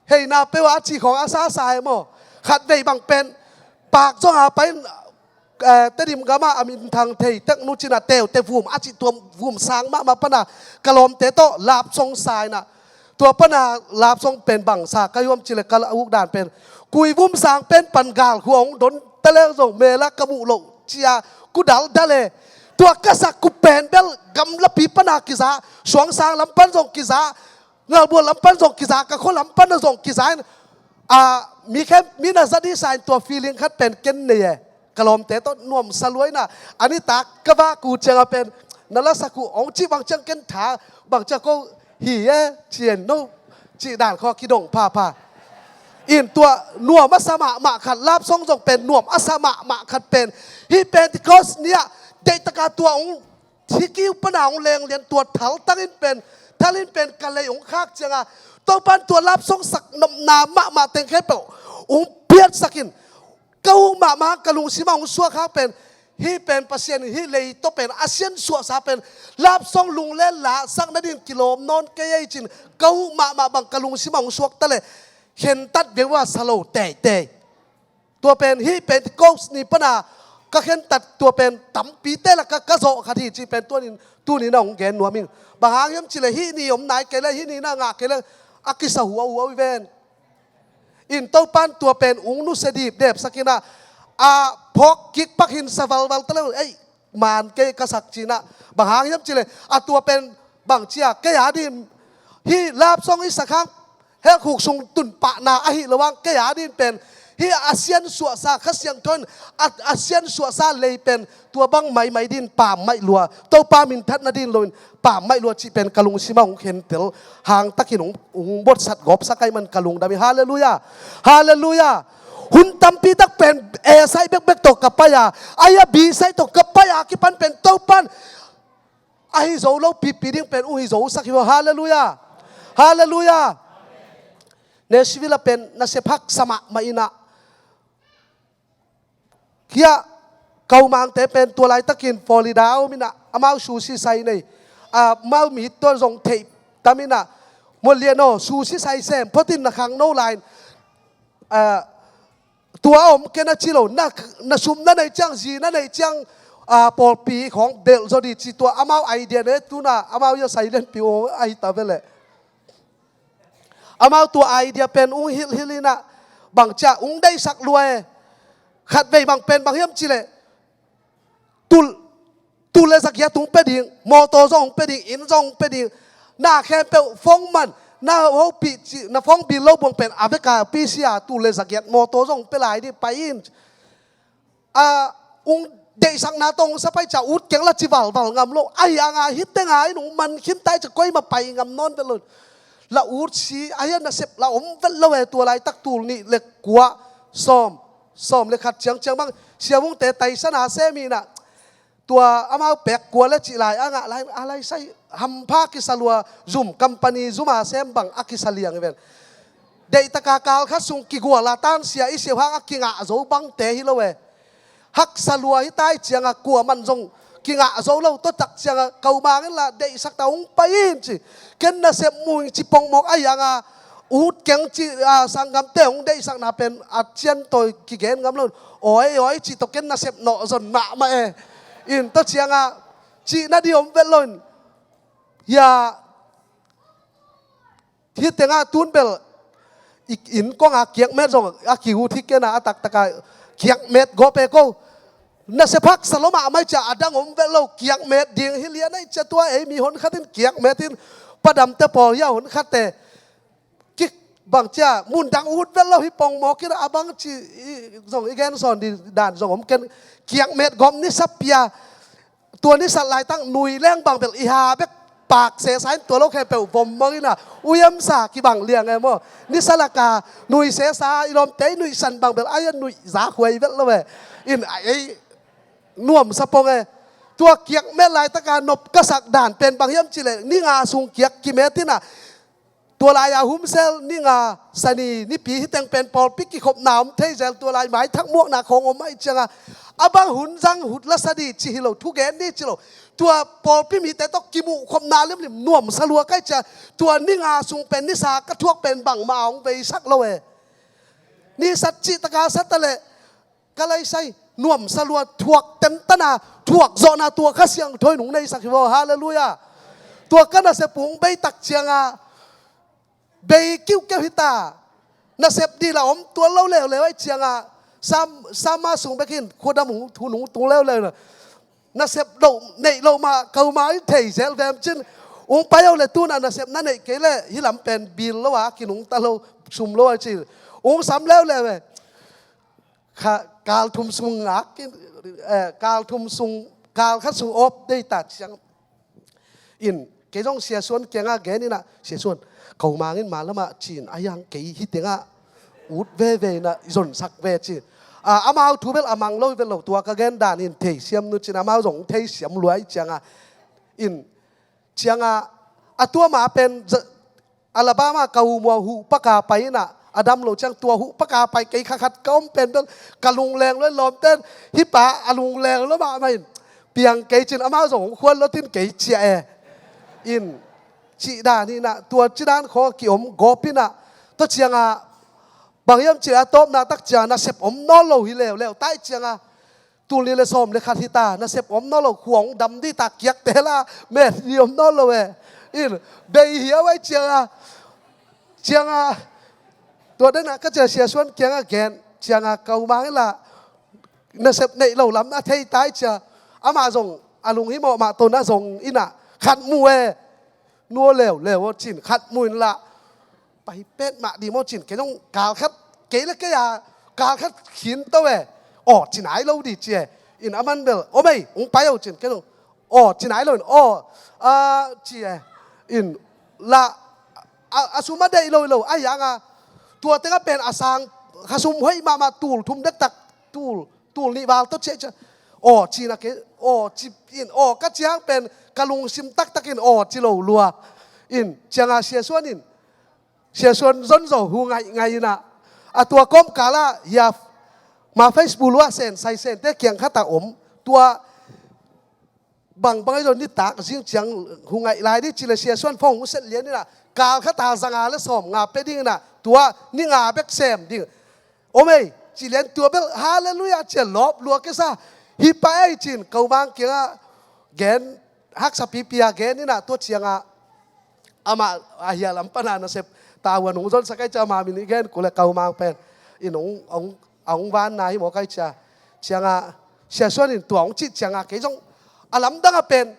heina peuh a, a cih khawng a sa sa e maw. Khatvei bang pen, park zong a pai in, eh, Tedim gam ah a minthang thei tek nu, ci-in ah, teute vum a cih, tua vum sang mahmah pan ah ka lawmte tawh love song sa in ah, tua pan ah love song pen bang sa ka hiam cih leh, ka uk dan pen, Kuivum sang pen pan galkhuh hong don ta leng zong mel ah ka muh loh, ci-a ku daldal e. Tua ka sak, ku pen bel gamlapi pan ah kiza, Suangsang lam pan zong kiza, Ngalbual lam pan zong kiza, ka khua lam pan ah zong kiza in, a, mi khem, mi na za ding sa in, tua feeling khat pen ken nei e. Ka lawmte tawh nuamsa lua in ah, a nitak ka vak uh ciangah pen, na la sak uh hong cih bang ciang ken tha, bang ciang ko hi e, ci-in no, cih dan khawng kidong phapha. In tua nuam a sa mahmah khat, love song zong pen nuam a sa mahmah khat pen, hih Pentecost ni-ah deihtak a tua hong, hih kiu pan a hong leng lian, tua thaltang in pen, thal in pen ka lei hong khak ciangah, Topa'n tua love song sak nopna mahmah teng khempeuh hong piatsak in, ka uk mahmah, ka lungsim ah hong suak hang pen, hih pen Pasian in hih lei tawh pen a siansuahsa pen, love song lunglen la sak nading kilawm nawn kei ei, ci-in ka uk mahmah bang ka lungsim ah hong suak ta leh, khentat viau a sa lo teitei. Tua pen hih Pentecost ni pan a ka khentat tua pen tampite lakah ka zawh khat hi, cih pen tuni-in, tuni-in ah hong gen nuam ing. Bang hang hiam cih leh, hih ni om nai kei leh, hih ni na ngah kei leh, a kisa huauhuau hi ven. In Topa'n tua pen hong nusia dipdepsak in ah, a phawk kik pak hi in, sa valval ta leh, ei, man kei ka sak, ci-in ah. Bang hang hiam cih leh, a tua pen bang ci a, kei a ding, hih love song i sak hang, hell khuk sung tun pahna ahi lo hang, kei a ding pen, hih a siansuahsa, Kha Siangtho in a, a siansuahsa lei pen tua bang maimai ding, pammaih lua, Topa minthatna ding lo in pammaih lua, cih pen ka lungsim ah hong khentel hang takin hong, hong buatsat gawpsak ahih man ka lungdam hi. Halleluiah. Halleluiah. Hun tampi tak pen A side bekbek tawh ka pai a, ahi a B side tawh ka pai a kipan pen Topan ahi zo lo pipi ding pen uh hi zo sak hi maw. Halleluiah. Halleluiah. Nashville ah pen nasep haksa mahmah in ah, hiah Kaumangte pen tua laitakin Florida a om in ah, amau sushi sai nei. Amau mi tua zong theih tam in ah, Muan Lian aw, sushi sai sem phot in, na khangno lai in, tua a om ken a ci lo. Na, na sum na neih ciang, zi na neih ciang, pawlpi khawng delh zaw dih ci, tua amau idea ne. Tu in ah amau ia sai lianpi aw ahi ta ve leh. Amau tua idea pen ung hilhhilh in ah, bang ciah ung deihsak lua e. Khatvei bang pen bang hiam cih leh, tul, tul le zagiat ung pia ding, mawtaw zong ung pia ding, inn zong ung pia ding. Na khempeuh phone man, na hopih cih, na phone bill lo buang pen a vek a pisia, tul le zagiat mawtaw zong ung pia lai ding, pai in. A, ung deihsakna tawh ung sa pai ciah ut keng la ci valval ngam lo. Ahi hang a hih teng a in ung man khin ta i ciah koimah pai ngam nawn vet lo. La ut si, ahi a nasep la om vet lo e. Tua laitak tul nih le kua, sawm, sawm le khat ciangciang bang Sia Vungte taisan a sem in ah, tua amau pek kua le cih lai a ngah lai, a lai sai hampha kisa lua, zum company zum a sem bang a kisa liang hi ven. Deihtak a kal khat sung kigual a tansia i siau hang a kingah zo bangte hi lo e. Haksa lua hi ta i ciang a, kua man zong kingah zo lo. Tua tak ciang a Kaumang in la deihsak ta, ung pai in ci. Ken nasep mu ing ci pongmawk, ahi hang a ut keng ci, a, sanggamte hong deihsakna pen a cian tawi kigen ngam lo. Awi awi ci tawh ken nasep nawh zon mahmah e. In tua ciang a cihna ding om vet lo in. Hia, hih teng ah tun bel i inn kong a kiakmet zong a kigut hi ken a, a taktak a kiakmet gawp e ko. Nasep haksa lo mahmah i ciah a dang om vet lo, kiakmet ding hi lian a i ciah. Tua ei mi hon khat in kiakmet in, Pa Damte pawl hia hon khat te, ki, bang ciah mun dang ut vet lo hi pongmawk in a, a bang ci i, zong i gen sawn ding dan zong om ken. Kiakmet gawp nisa pia. Tua nisa laitak nui leng bang bel i ha bek pak sesa in, tua lo khempeuh vom mang in a, uiamsa kibang liang e maw. Nisa lak a nui sesa, i lawmte i nuihsan bang bel ahi a nuih zak huai vet lo e. In a ei nuamsa pong e. Tua kiakmet laitak a nop ka sak dan pen bang hiam cih leh, ni nga sung kiak kimet in a, tua lai-a humsel ni nga, Sani, Nipi, hih teng pen pawlpi kikhopna om thei zel, tua lai maithak muakna khawng om ahih ciang a, a bang hun zang hut la sa dih cih hi lo, thugen dih cih lo. Tua pawlpi mite tawh kimuh khopna limlim nuamsa lua ka hih ciang a, tua ni nga sung pen nisa ka thuak pen bangmah a hong veisak lo e. Nihsat cih tak a sa ta leh, ka lai sai, nuamsa lua, thuak tentana, thuak zawhna tua Kha Siangtho in hong neisak hi vaw. Halleluiah. Tua ka nasep uh hong bei tak ciang a, bei kiukiau hi ta. Nasep dih la om tuan lo leuleu ahih ciang a, sam, sam a sung bek in khuadam hong, hun hong tung leuleu na. Nasep lo, neih lo mah, Kaumang in thei zel vem cin. Hong pai o le tun a nasep na neih kei leh hih lam pen bil lo a, kinungta lo, sum lo a ci. Hong sam leuleu e. Kha, kal thum sung ngak in, eh, kal thum sung, kal khat sung awp dei ta ciang in, kei zong Sia Suan kiangah gen in a, Sia Suan, Kaumang in ma lamah cin a, hiang kei hih tengah ut veve in a, i zonsak ve cin. A, amau thu bel a mang lo hi vet lo, tua ka gen dan in theisiam nu cin, amau zong theisiam lua ahih ciang a, in, ciang a, a tua ma pen za-, Alabama ka u mua huhpak a pai in a, a dam lo ciang tua huhpak a pai, kei kha khat ka om pen bel ka lungleng lua in, lawmten, hih pa a lungleng lua mahmah in, piang kei cin, amau zong hong khuan lo tin kei ciah e. In, cih dan hi in a, tua ci dan khawng a kiom gawp in a, tua ciang a, bang hiam cih a tawpna tak ciang a, nasep om nawn lo hi leuleu ta ahih ciang a, tul nih le sawm le khat hi ta, nasep om nawn lo, khua hong dam dih ta, kiakte la met dih om nawn lo e. In, bei hiau ahih ciang a, ciang a, tua den a ka ciah Sia Suan kiangah gen, ciang a Kaumang in la nasep neih lo lam a thei ta ahih ciang a, amah zong a lunghimawh mah tawh na zong in a, khat mu e. Nua leuleu aw cin, khat mu in la pai pet mah dih maw cin, kei zong kal khat, kei le kei a kal khat khin to e. Aw, ci nai lo dih ci e. In aman bel, aw mei, hong pai o cin, kei zong, aw, ci nai lo in, aw, a, ci e. In la, a, a sum a deih lo hi lo, a hiang a, tua tengah pen a sang, khasum hoih mahmah tul thum dektak, tul, tul nih val tawh ciah ciah. Aw, ci na kei, aw, ci in, aw, ka ciang pen ka lungsim taktak in aw, ci lo lua. In, ciangah Sia Suan in, Sia Suan zon zo hu ngaih ngaih inah. A tua kawmkal ah, hia, ma Facebook luah sen, sai sente kiang khat ah om. Tua bangbang ahi zong nitak zing ciang hu ngaih lai dih ci le Sia Suan phone hu set lian inah, kal khat a zanga le sawm nga pe ding inah, tua ni nga bek sem ding. Om ei, ci lian tua bel, halleluiah, cia lawp lua kesa. Hi pa ei cin, ko mang kiangah gen, haksa pipi a gen inah, tua ciangah amah a hia lam pana nasep ta huan hong zonsak ai cia, amah min i gen kule, ko mang pen in hong, hong, a hong vanna hi maw kai cia. Ciangah Sia Suan in tua hong cih ciangah kei zong a lamdang a pen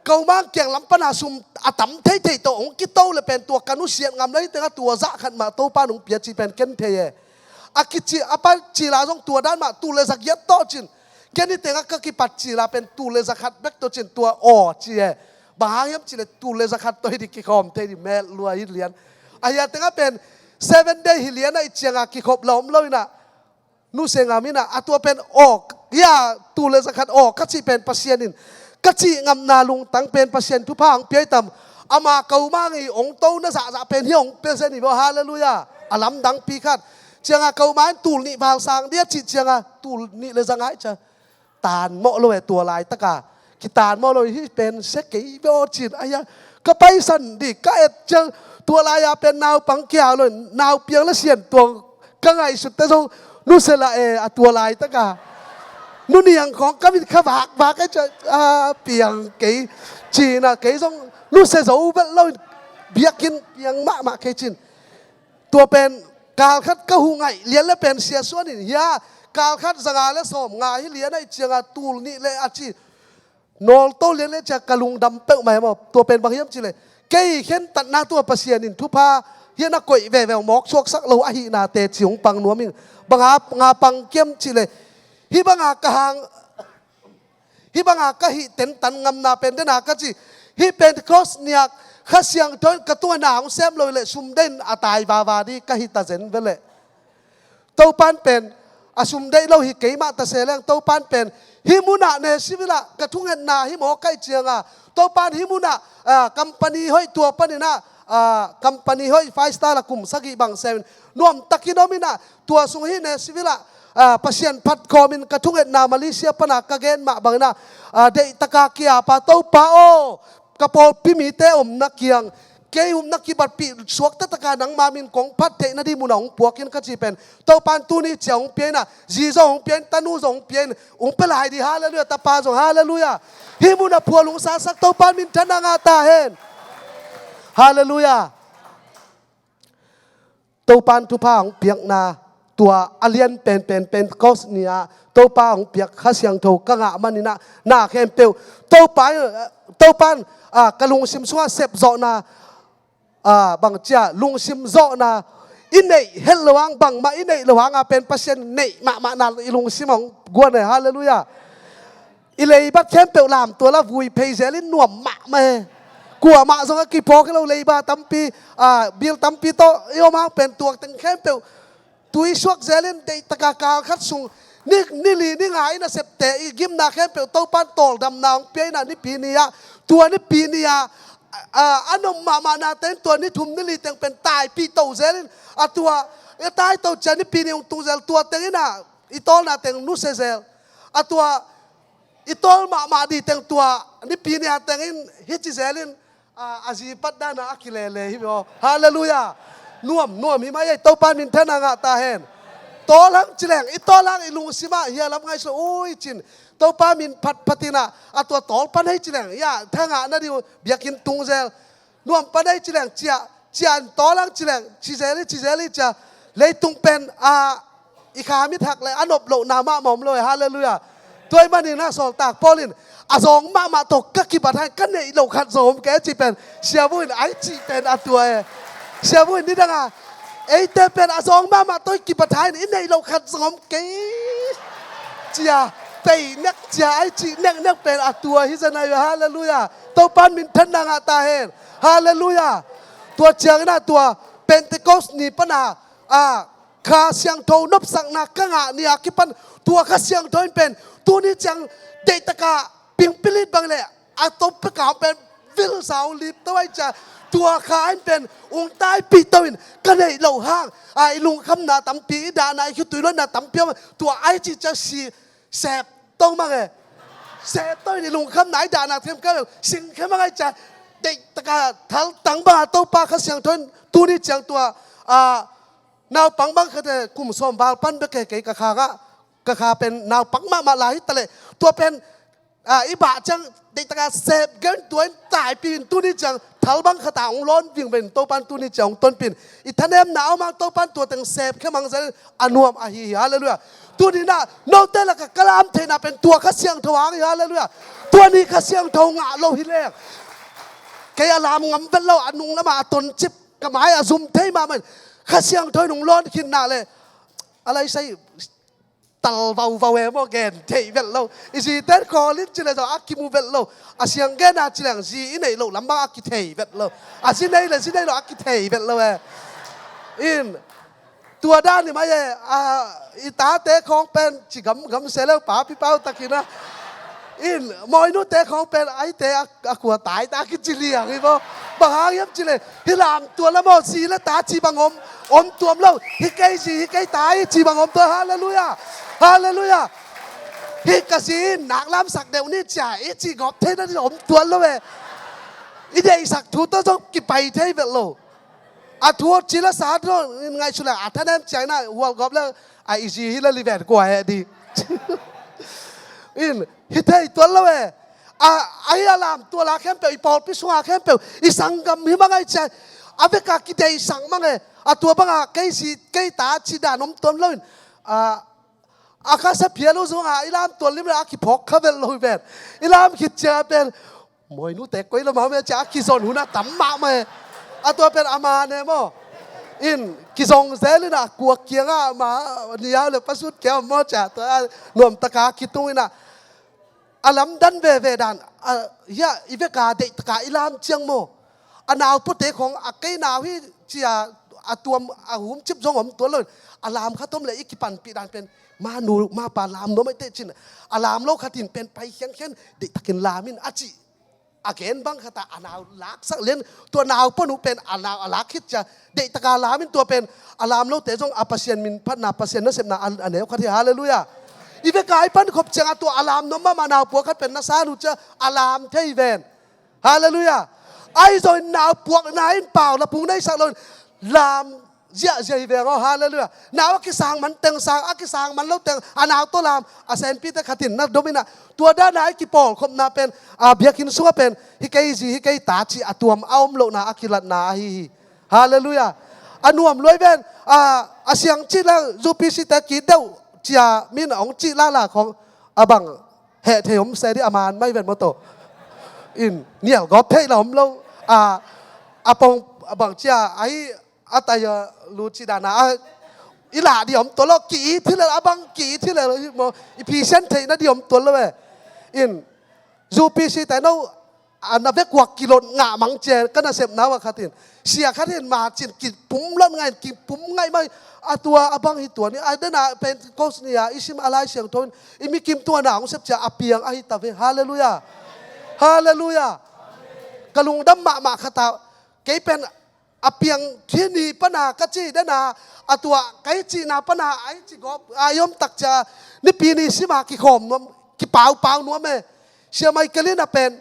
ko mang kiang lam pana sum a tam theithei tawh hong kito le pen tua ka nusiat ngam lo hi tengah tua zah khat mah Topa nong pia cih pen ken thei e. A kici a pa cila zong tua dan mah tul le za giat tawh cin. Ken hi tengah ka kipat cila pen tul le za khat bek tawh cin tua aw ci e. Bang hang hiam ci le tul le za khat tawh hi dih kikhawm thei dih met lua hi lian. A hia tengah pen seven day hi lian a i ciangah kikhop la om lo inah. Nuse ngam inah a tua pen aw, hia, tul le za khat aw ka cih pen Pasian in ka cih ngamna lungtang pen Pasian thupha hong pia hi tam. Ama ko mang i hong to na zahzah pen hi hong pia zen hi baw, halleluiah. A lamdang pi khat. Ciangah ko mang in tul nih val sang dia cih ciangah tul nih le za ngai cia. Tan mawh lo e tua laitaka. Kitan mawh lo hi pen se kei baw cin. Aia, ka paisan dih ka et ciang tua lai-a pen naupang kia lo, nau piang le sian tuang ka ngaihsut te zong nuse la e a tua laitaka. Nu niang khawng ka mit kha vakvak e cia, a piang kei cina kei zong nuse zo vet lo in biakinn piang mahmah kei cin. Tua pen kal khat ka hu ngaih lian le pen Sia Suan in hia, kal khat zanga le sawm nga hi lian a i ciangah tul nih le a ci. Nawlto lian le cia ka lungdam peuhmah hi maw. Tua pen bang hiam ci le kei khentatna tua Pasian in thupha hian a koih veve mawk suaksak lo ahihna teci hong pang nuam ing. Banga nga pang kiam ci le hih banga ka hang hih banga ka hih tentan ngamna pen dena ka ci. Hih Pentecost niak Kha Siangtho in ka tungah na hong sem lo le sum den a tai vava dih ka hih ta zen veleh. Topan pen a sum deih lo hi keimah ta se leng Topan pen hih munah ne sivilah ka thungetna hi maw kaih cianga Topan hih munah, ah, company hoih tua paninah, ah, company hoih five star la kum sagih bang semin nuamtakin ominah tua sung hih ne sivilah, ah, Pasian phat khawmin ka thungetna Malaysia pana ka gen mah banginah, ah, deihtaka kiapa Topa aw ka pawlpi mite omna kiang kei upna kibatpih suak taktakah nangma min kong phat theih nading munah hong puakin ka ci pen Topan tuni cia hong piainah zi zong hong piain tanu zong hong piain hong pia lai dih halleluiah tapa zong halleluiah. Hih munah phual hong sasak Topan minthanna ngah ta hen. Halleluiah. Topan thupha hong piakna tua a lian penpen Pentecost ni-ah Topa hong piak Kha Siangtho ka ngah maninah na khempeuh Topa, Topan, ah, ka lungsim sungah sepzawhna, ah, bangcia lungsim zawhna i neih het lo ang bangmah i neih lo hanga pen Pasian neih mahmahna i lungsim hong guan e halleluiah. I leibat khempeuh lamtuala vui phei zelin nuam mahmah e. Kuamah zong a kiphawk hi lo leiba tampi, ah, bil tampi tawh i om hang pen tuak teng khempeuh tui suak zelin deihtaka kal khat sung ni, ni li ni nga i nasepte i gimna khempeuh Topan tawldamna hong pia inah nipi ni-ah tua nipi ni-ah, ah, a nom mahmahna teng tua ni thum ni li teng pen taipih to zelin a tua a tai to cia nipi ni hong tung zel tua teng inah i tawlna teng nusia zel. A tua i tawl mahmah dih teng tua nipi ni-a tengin hici zelin, a, a zi pat dana a kilele hi maw. Halleluiah. Nuam nuam hi mai ei Topa minthanna ngah ta hen. Tawl hang ci leng i tawl hang i lungsimah hia lam ngaihsun ui cin Topa min phatphatinah a tua tawl pan hei ci leng ia thangah na dih uh biakinn tung zel. Nuam pan ei ci leng cia, cia an tawl ang ci leng ci zel hi ci zel hi cia. Leitung pen a i kha mit hak le a nop lohna mahmah om lo e. Halleluiah. Tua i manin a sawltak Paul in a zawng mahmah tawh ka kibat hai ka neih loh khat zong om kei a ci pen siavu in ai cih pen a tua e. Siavu in nidanga eite pen a zawng mahmah tawh i kibat hai in i neih loh khat zong om kei cia tei nek cia ai cih neknek pen a tua hi zen ai ve. Halleluiah. Topan minthanna ngah ta hen. Halleluiah. Tua ciangin ah tua Pentecost ni pana a Kha Siangtho nopsakna ka ngah ni a kipan tua Kha Siangtho in pen tuni ciang deihtaka pingpilit bang le a topeka pen vilsa hong lipto ai cia tua kha in pen ung taipihto in ka neih loh hang a i lungkhamna tampi i dahna i khitui luatna tampi om tua ai ci cia si sep to mang e. Sep to in i lungkhamna i dahna themkam singkhe mang ai cia deihtaka thaltang banga Topa Kha Siangtho in tuni ciang tua a naupang bang khate kum sawm val pan bek e kei ka kha ngah ka kha pen naupang mahmah lai hi ta leh tua pen a i bah ciang deihtaka sep gen tua in taipih in tuni ciang thal bang khata hong lawn vingven Topan tuni ciang hong tonpin i thanemna a om hang Topan tua teng sep khe mang zel a nuam ahi hi. Halleluiah. Tuni na note laka ka lam theihna pen tua Kha Siangtho hang hi. Halleluiah. Tua ni Kha Siangtho ngah lo hi leng kei a lam ngam vet lo a nung lama a toncip ka mai a zum thei mahmah in Kha Siangtho in hong lawn khin na le a laisai tal vauvau e maw gen thei vet lo. I ziten khawlin ci le zong a kimu vet lo. A siang gen a ci leng zi i neih loh lam bang a kithei vet lo. A zi nei le zi nei lo a kithei vet lo e. In tua dan i mai e a i tate khawng pen ci gamgam se leu papi pau takin a in mawinute khawng pen aite a a khua tai ta kici liang hi maw? Bang hang hiam ci le hi lam tua la maw zi le ta ci bang om om tuam lo hi kei zi hi kei ta hi ci bang om tuam. Halleluiah. Halleluiah. Hi ka zi in nak lamsak deuh ni cia i ci gawp thei na ni om tuam lo e. I deihsak thu tawh zong kipai thei vet lo. A thu ci la sa tawh in ngaihsut le a thanem ciang na hual gawp le a i zi hi la liven kua he di. In hi thei tuan lo e. A ahi a lam tua la khempeuh i pawlpi sunga khempeuh i sanggam hi mangai ciai a veka kideihsak mang e. A tua banga kei si kei ta ci dan om tuan lo in a a kha sa phial uh zunga i lam tuan lim le a kiphawk kha vel lo hi ven. I lam khit ciang a pen mawinute koi lo mau me cia a kizon huna tam mahmah e. A tua pen a man e maw? In kizong zel in a kuak kianga ma niau le pasut kia maw cia tua nuamtaka kitung in a a lamdan veve dan a hia i veka deihtaka i lam ciang maw? A naupuate khong a kei nau hi cia a tuam a humcip zong om tuan lo in a lam khat om le i kipanpih dan pen ma nu ma pa lam nuam aite cin a lam lo khatin pen pai khiankhian deihtakin lam in a ci. A gen bang khata a nau laksak lian tua nau pon uh pen a nau a lak khit cia deihtaka lam in tua pen a lam lote zong a Pasian min phatna Pasian nasepna a neu khat hi. Halleluiah. I veka i pan khop cianga tua a lam nuam mahmah nau puak khat pen na san uh cia a lam thei ven. Halleluiah. Ahi zongin nau puakna in pau la pung neisak lo in lam ziahziah hi veng aw. Halleluiah. Nau a kisang man teng sang a kisang man lo teng a nau tawh lam a senpite khatin na dom in a tua dana i kipawlkhopna pen a biakinn sunga pen hi kei zi hi kei ta ci a tuam a om lohna a kilatna ahi hi. Halleluiah. A nuam luai ven a siang cih la U P C te kit deuh cia min a hong cih lala khong a bang heh thei om se di a man mai ven maw to. In nial gawp theih la om lo a a pong a bang cia ahi a tai a lu ci dana a i lah di om tuan lo ki it hi le a bang ki it hi le maw i phisian theihna di om tuan lo e. In U P C te no a na vek kuak kilot ngah mang cia ka nasepna uh a khatin sia khatin ma cin kipum lon ngai kipum ngai mai a tua a bang hi tuan i a dena Pentecost ni a i sim a Lai Siangtho in i mikim tua na hong sep cia a piang ahi ta ve. Halleluiah. Halleluiah. Ka lungdam mahmah khata kei pen a piang khi ni pana ka ci dena a tua kai cihna pana ai ci gawp a i om tak cia nipi ni sima kikhawm nuam kipaupau nuam e. Sia Michael in a pen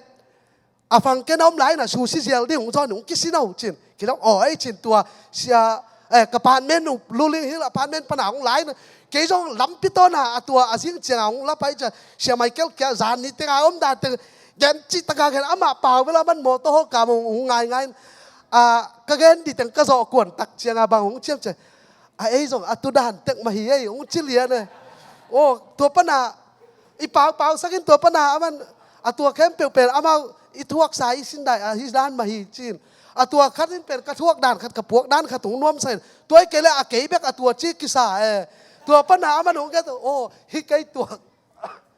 a fangken a om lai na susi zial ding hong zawn hong kisin aw cin kilawng aw ei cin tua sia eh, ka apartment uh Luling Hill apartment pana hong lai na kei zong lampi tawna a tua a zing cianga hong la pai cia Sia Michael kia zan ni tenga om dan teng gen cih taka gen amah pau vela man mawtaw hawka mong hong ngaingai in a ka gen di teng ka zawh kuan tak cianga bang hong ciam cia a ei zong a tu dan tek mah hi ei hong ci lian e. Aw tua pana i paupau sakin tua pana aman a tua khempeuh pen amau i thuaksa i sindai a hi dan mah hi cin a tua khat in pen ka thuak dan khat ka puak dan khat hong nuamsa in tua i kei le a kei bek a tua ci kisa e. Tua pana aman hong gen aw hi kei tuak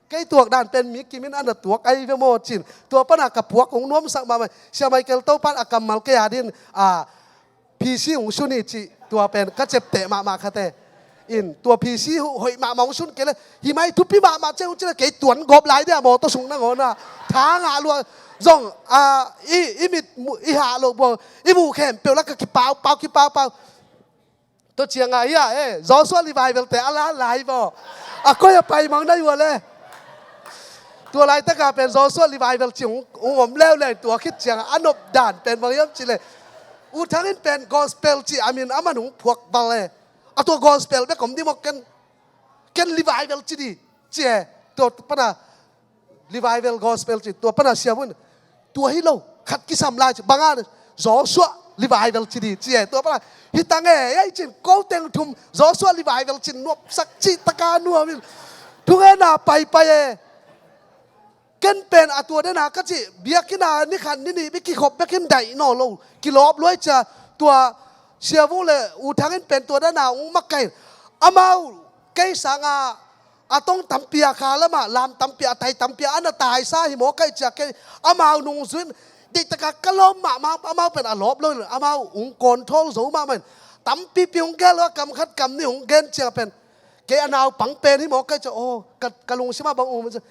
kei tuak dan pen mi kimin ana tuak ai ve maw cin tua pana ka puak hong nuamsak mahmah Sia Michael Topan a kammal kei a din a P C hong suni cih tua pen ka cepteh mahmah khate. In tua P C hoih mahmah hong sun kei le, hi mai thupi mahmah ciang hong ci le, kei tuan gawp lai dia mawtaw sung nangawn ah tha ngah lua zong, a, i, i mit mu-, i hah loh buang, i muh khempeuh la ka kipaupau, kipaupau. Tua ciangah hi-ah e, Joshua revival te a la lai baw. A koi a pai mang na hi ua le. Tua laitakah pen Joshua revival ci hong, hong om leuleu, tua khit ciangah a nop dan pen bang hiam ci le, U Thang in pen gospel ci a min a man hong phuak val e. A tua gospel bek om ding maw, ken, ken revival ci di ci e. Tua pana revival gospel ci, tua pana siavuan tua hi lo, khat kisam lai ci, banga Joshua revival ci di ci e. Tua pana hi tang e, ei cin ko teng thum Joshua revival cin nuamsak ci taka nuam in thungetna paipai e. Ken pen a tua dena ka cih, biakinn a ni khat ni nih bek kikhop bek in daih nawn lo, kilawp luai cia. Tua siavuan le U Thang in pen tua dena hong makaih. Amau kei sanga a tong tampi a kha lamah lam tampi a tai tampi a na taisa hi maw kaih cia kei amau nungzui in deihtaka ka lawm mahmah, amau pen a lawp lo in amau hong control zo mahmah in tampipi hong gen lo a, kam khat kam nih hong gen ciang pen kei a naupang pen hi maw kaih cia, aw, ka, ka lungsim ah bang um cia.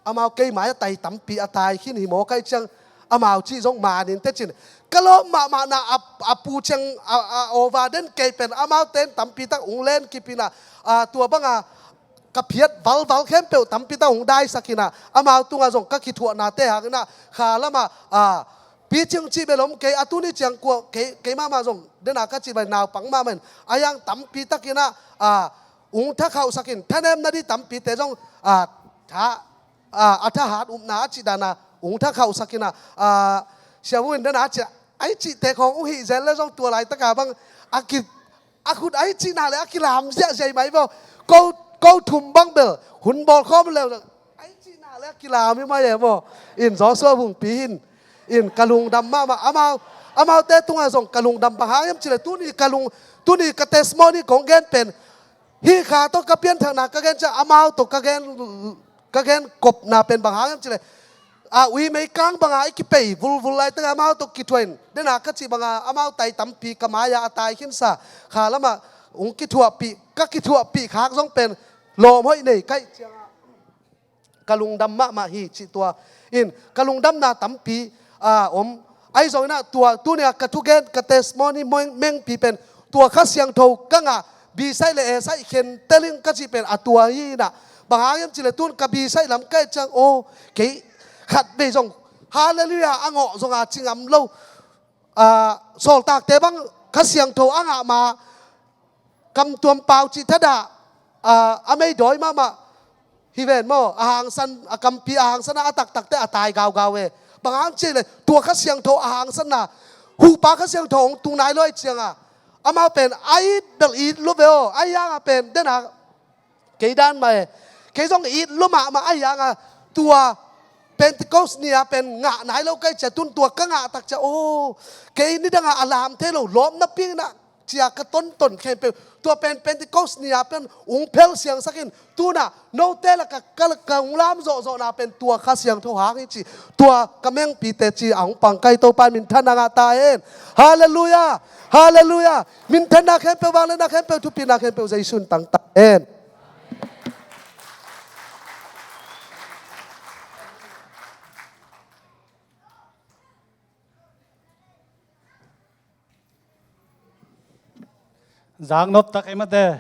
Amau kei mai a tai tampi a tai khin hi maw kaih ciang amau cih zong manin tecin ka lawm mahmahna a, a pu ciang a, a ova den kei pen amau ten tampi tak hong len kipina, a, tua banga ka phiat valval khempeuh tampi tak hong daisak ina, amau tungah zong ka kithuahnate hang ina, kha lamah, a, picing cih bel om kei, a tuni ciang kua kei, kei mahmah zong dena ka cih vai naupang mahmah in a hiang tampi tak ina, a, hong thakhauhsak in thanemna di tampite zong, a, tha, a, a thahat upna a cih dana hong thakhauhsak ina, a, siavuan in dena a cih, a i cihte khawng uh hih zel le zong tua laitaka bang a ki a khut a i cihna le a kilam ziahziah mai maw. Ko, ko thum bang bel hun bawl khawm le a i cihna le a kilam hi mai e maw. In Joshua Vungpi hin in ka lungdam mahmah. Amau, amaute tungah zong ka lungdam bang hang hiam ci le tuni ka lung, tuni ka testimony kong gen pen hih kha tawh ka pianthakna ka gen ciang amau tawh ka gen, ka gen kopna pen bang hang hiam ci le, a, ui meikang banga i kipei vulvul laitak amau tawh kithuah in dena ka cih banga amau tai tampi ka mai-ah a tai khinsa, kha lamah hong kithuahpih, ka kithuahpih khak zong pen lawm hoih nei kaih ciangah ka lungdam mahmah hi cih tua in ka lungdamna tampi, a, om. Ahi zongin ah tua tuni-ah ka thugen ka testimony meng, mengpi pen tua Kha Siangtho ka ngah, bisaih le esaih khentel ing ka cih pen a tua hi inah. Bang hang hiam cih le tun ka bisaih lam ka et ciang, aw, kei khatvei zong Halleluiah a ngawh zonga ci ngam lo. A, sawltakte bang Kha Siangtho a ngah ma, kam tuam pau cih thadah, a, a meidawi mahmah hi ven maw, a hangsan, a kampi a hangsan a, a taktakte a tai gaugau e. Bang hang cih le tua Kha Siangtho a hangsanna, huhpa Kha Siangtho hong tung nai lo ahih cianga amau pen a it bel it lua ve aw, ahi hanga pen dena kei dan mah e. Kei zong it lua mahmah ahi hanga tua Pentecost ni-a pen ngah nai lo ka hih ciah tun tua ka ngah tak ciah, aw, kei nidanga a lam thei lo lawpna pingna cia ka tonton khempeuh. Tua pen Pentecost ni-a pen ung phel siangsakin tuna note laka ka, ka ung lam zawhzawhna pen tua Kha Siangtho hang hi ci. Tua ka mengpite ci a ung pangkai Topa in minthanna ngah ta hen. Halleluiah. Halleluiah. Minthanna khempeuh, vangliatna khempeuh, thupina khempeuh Jesu in tang ta hen. Zaknop tak ei mate.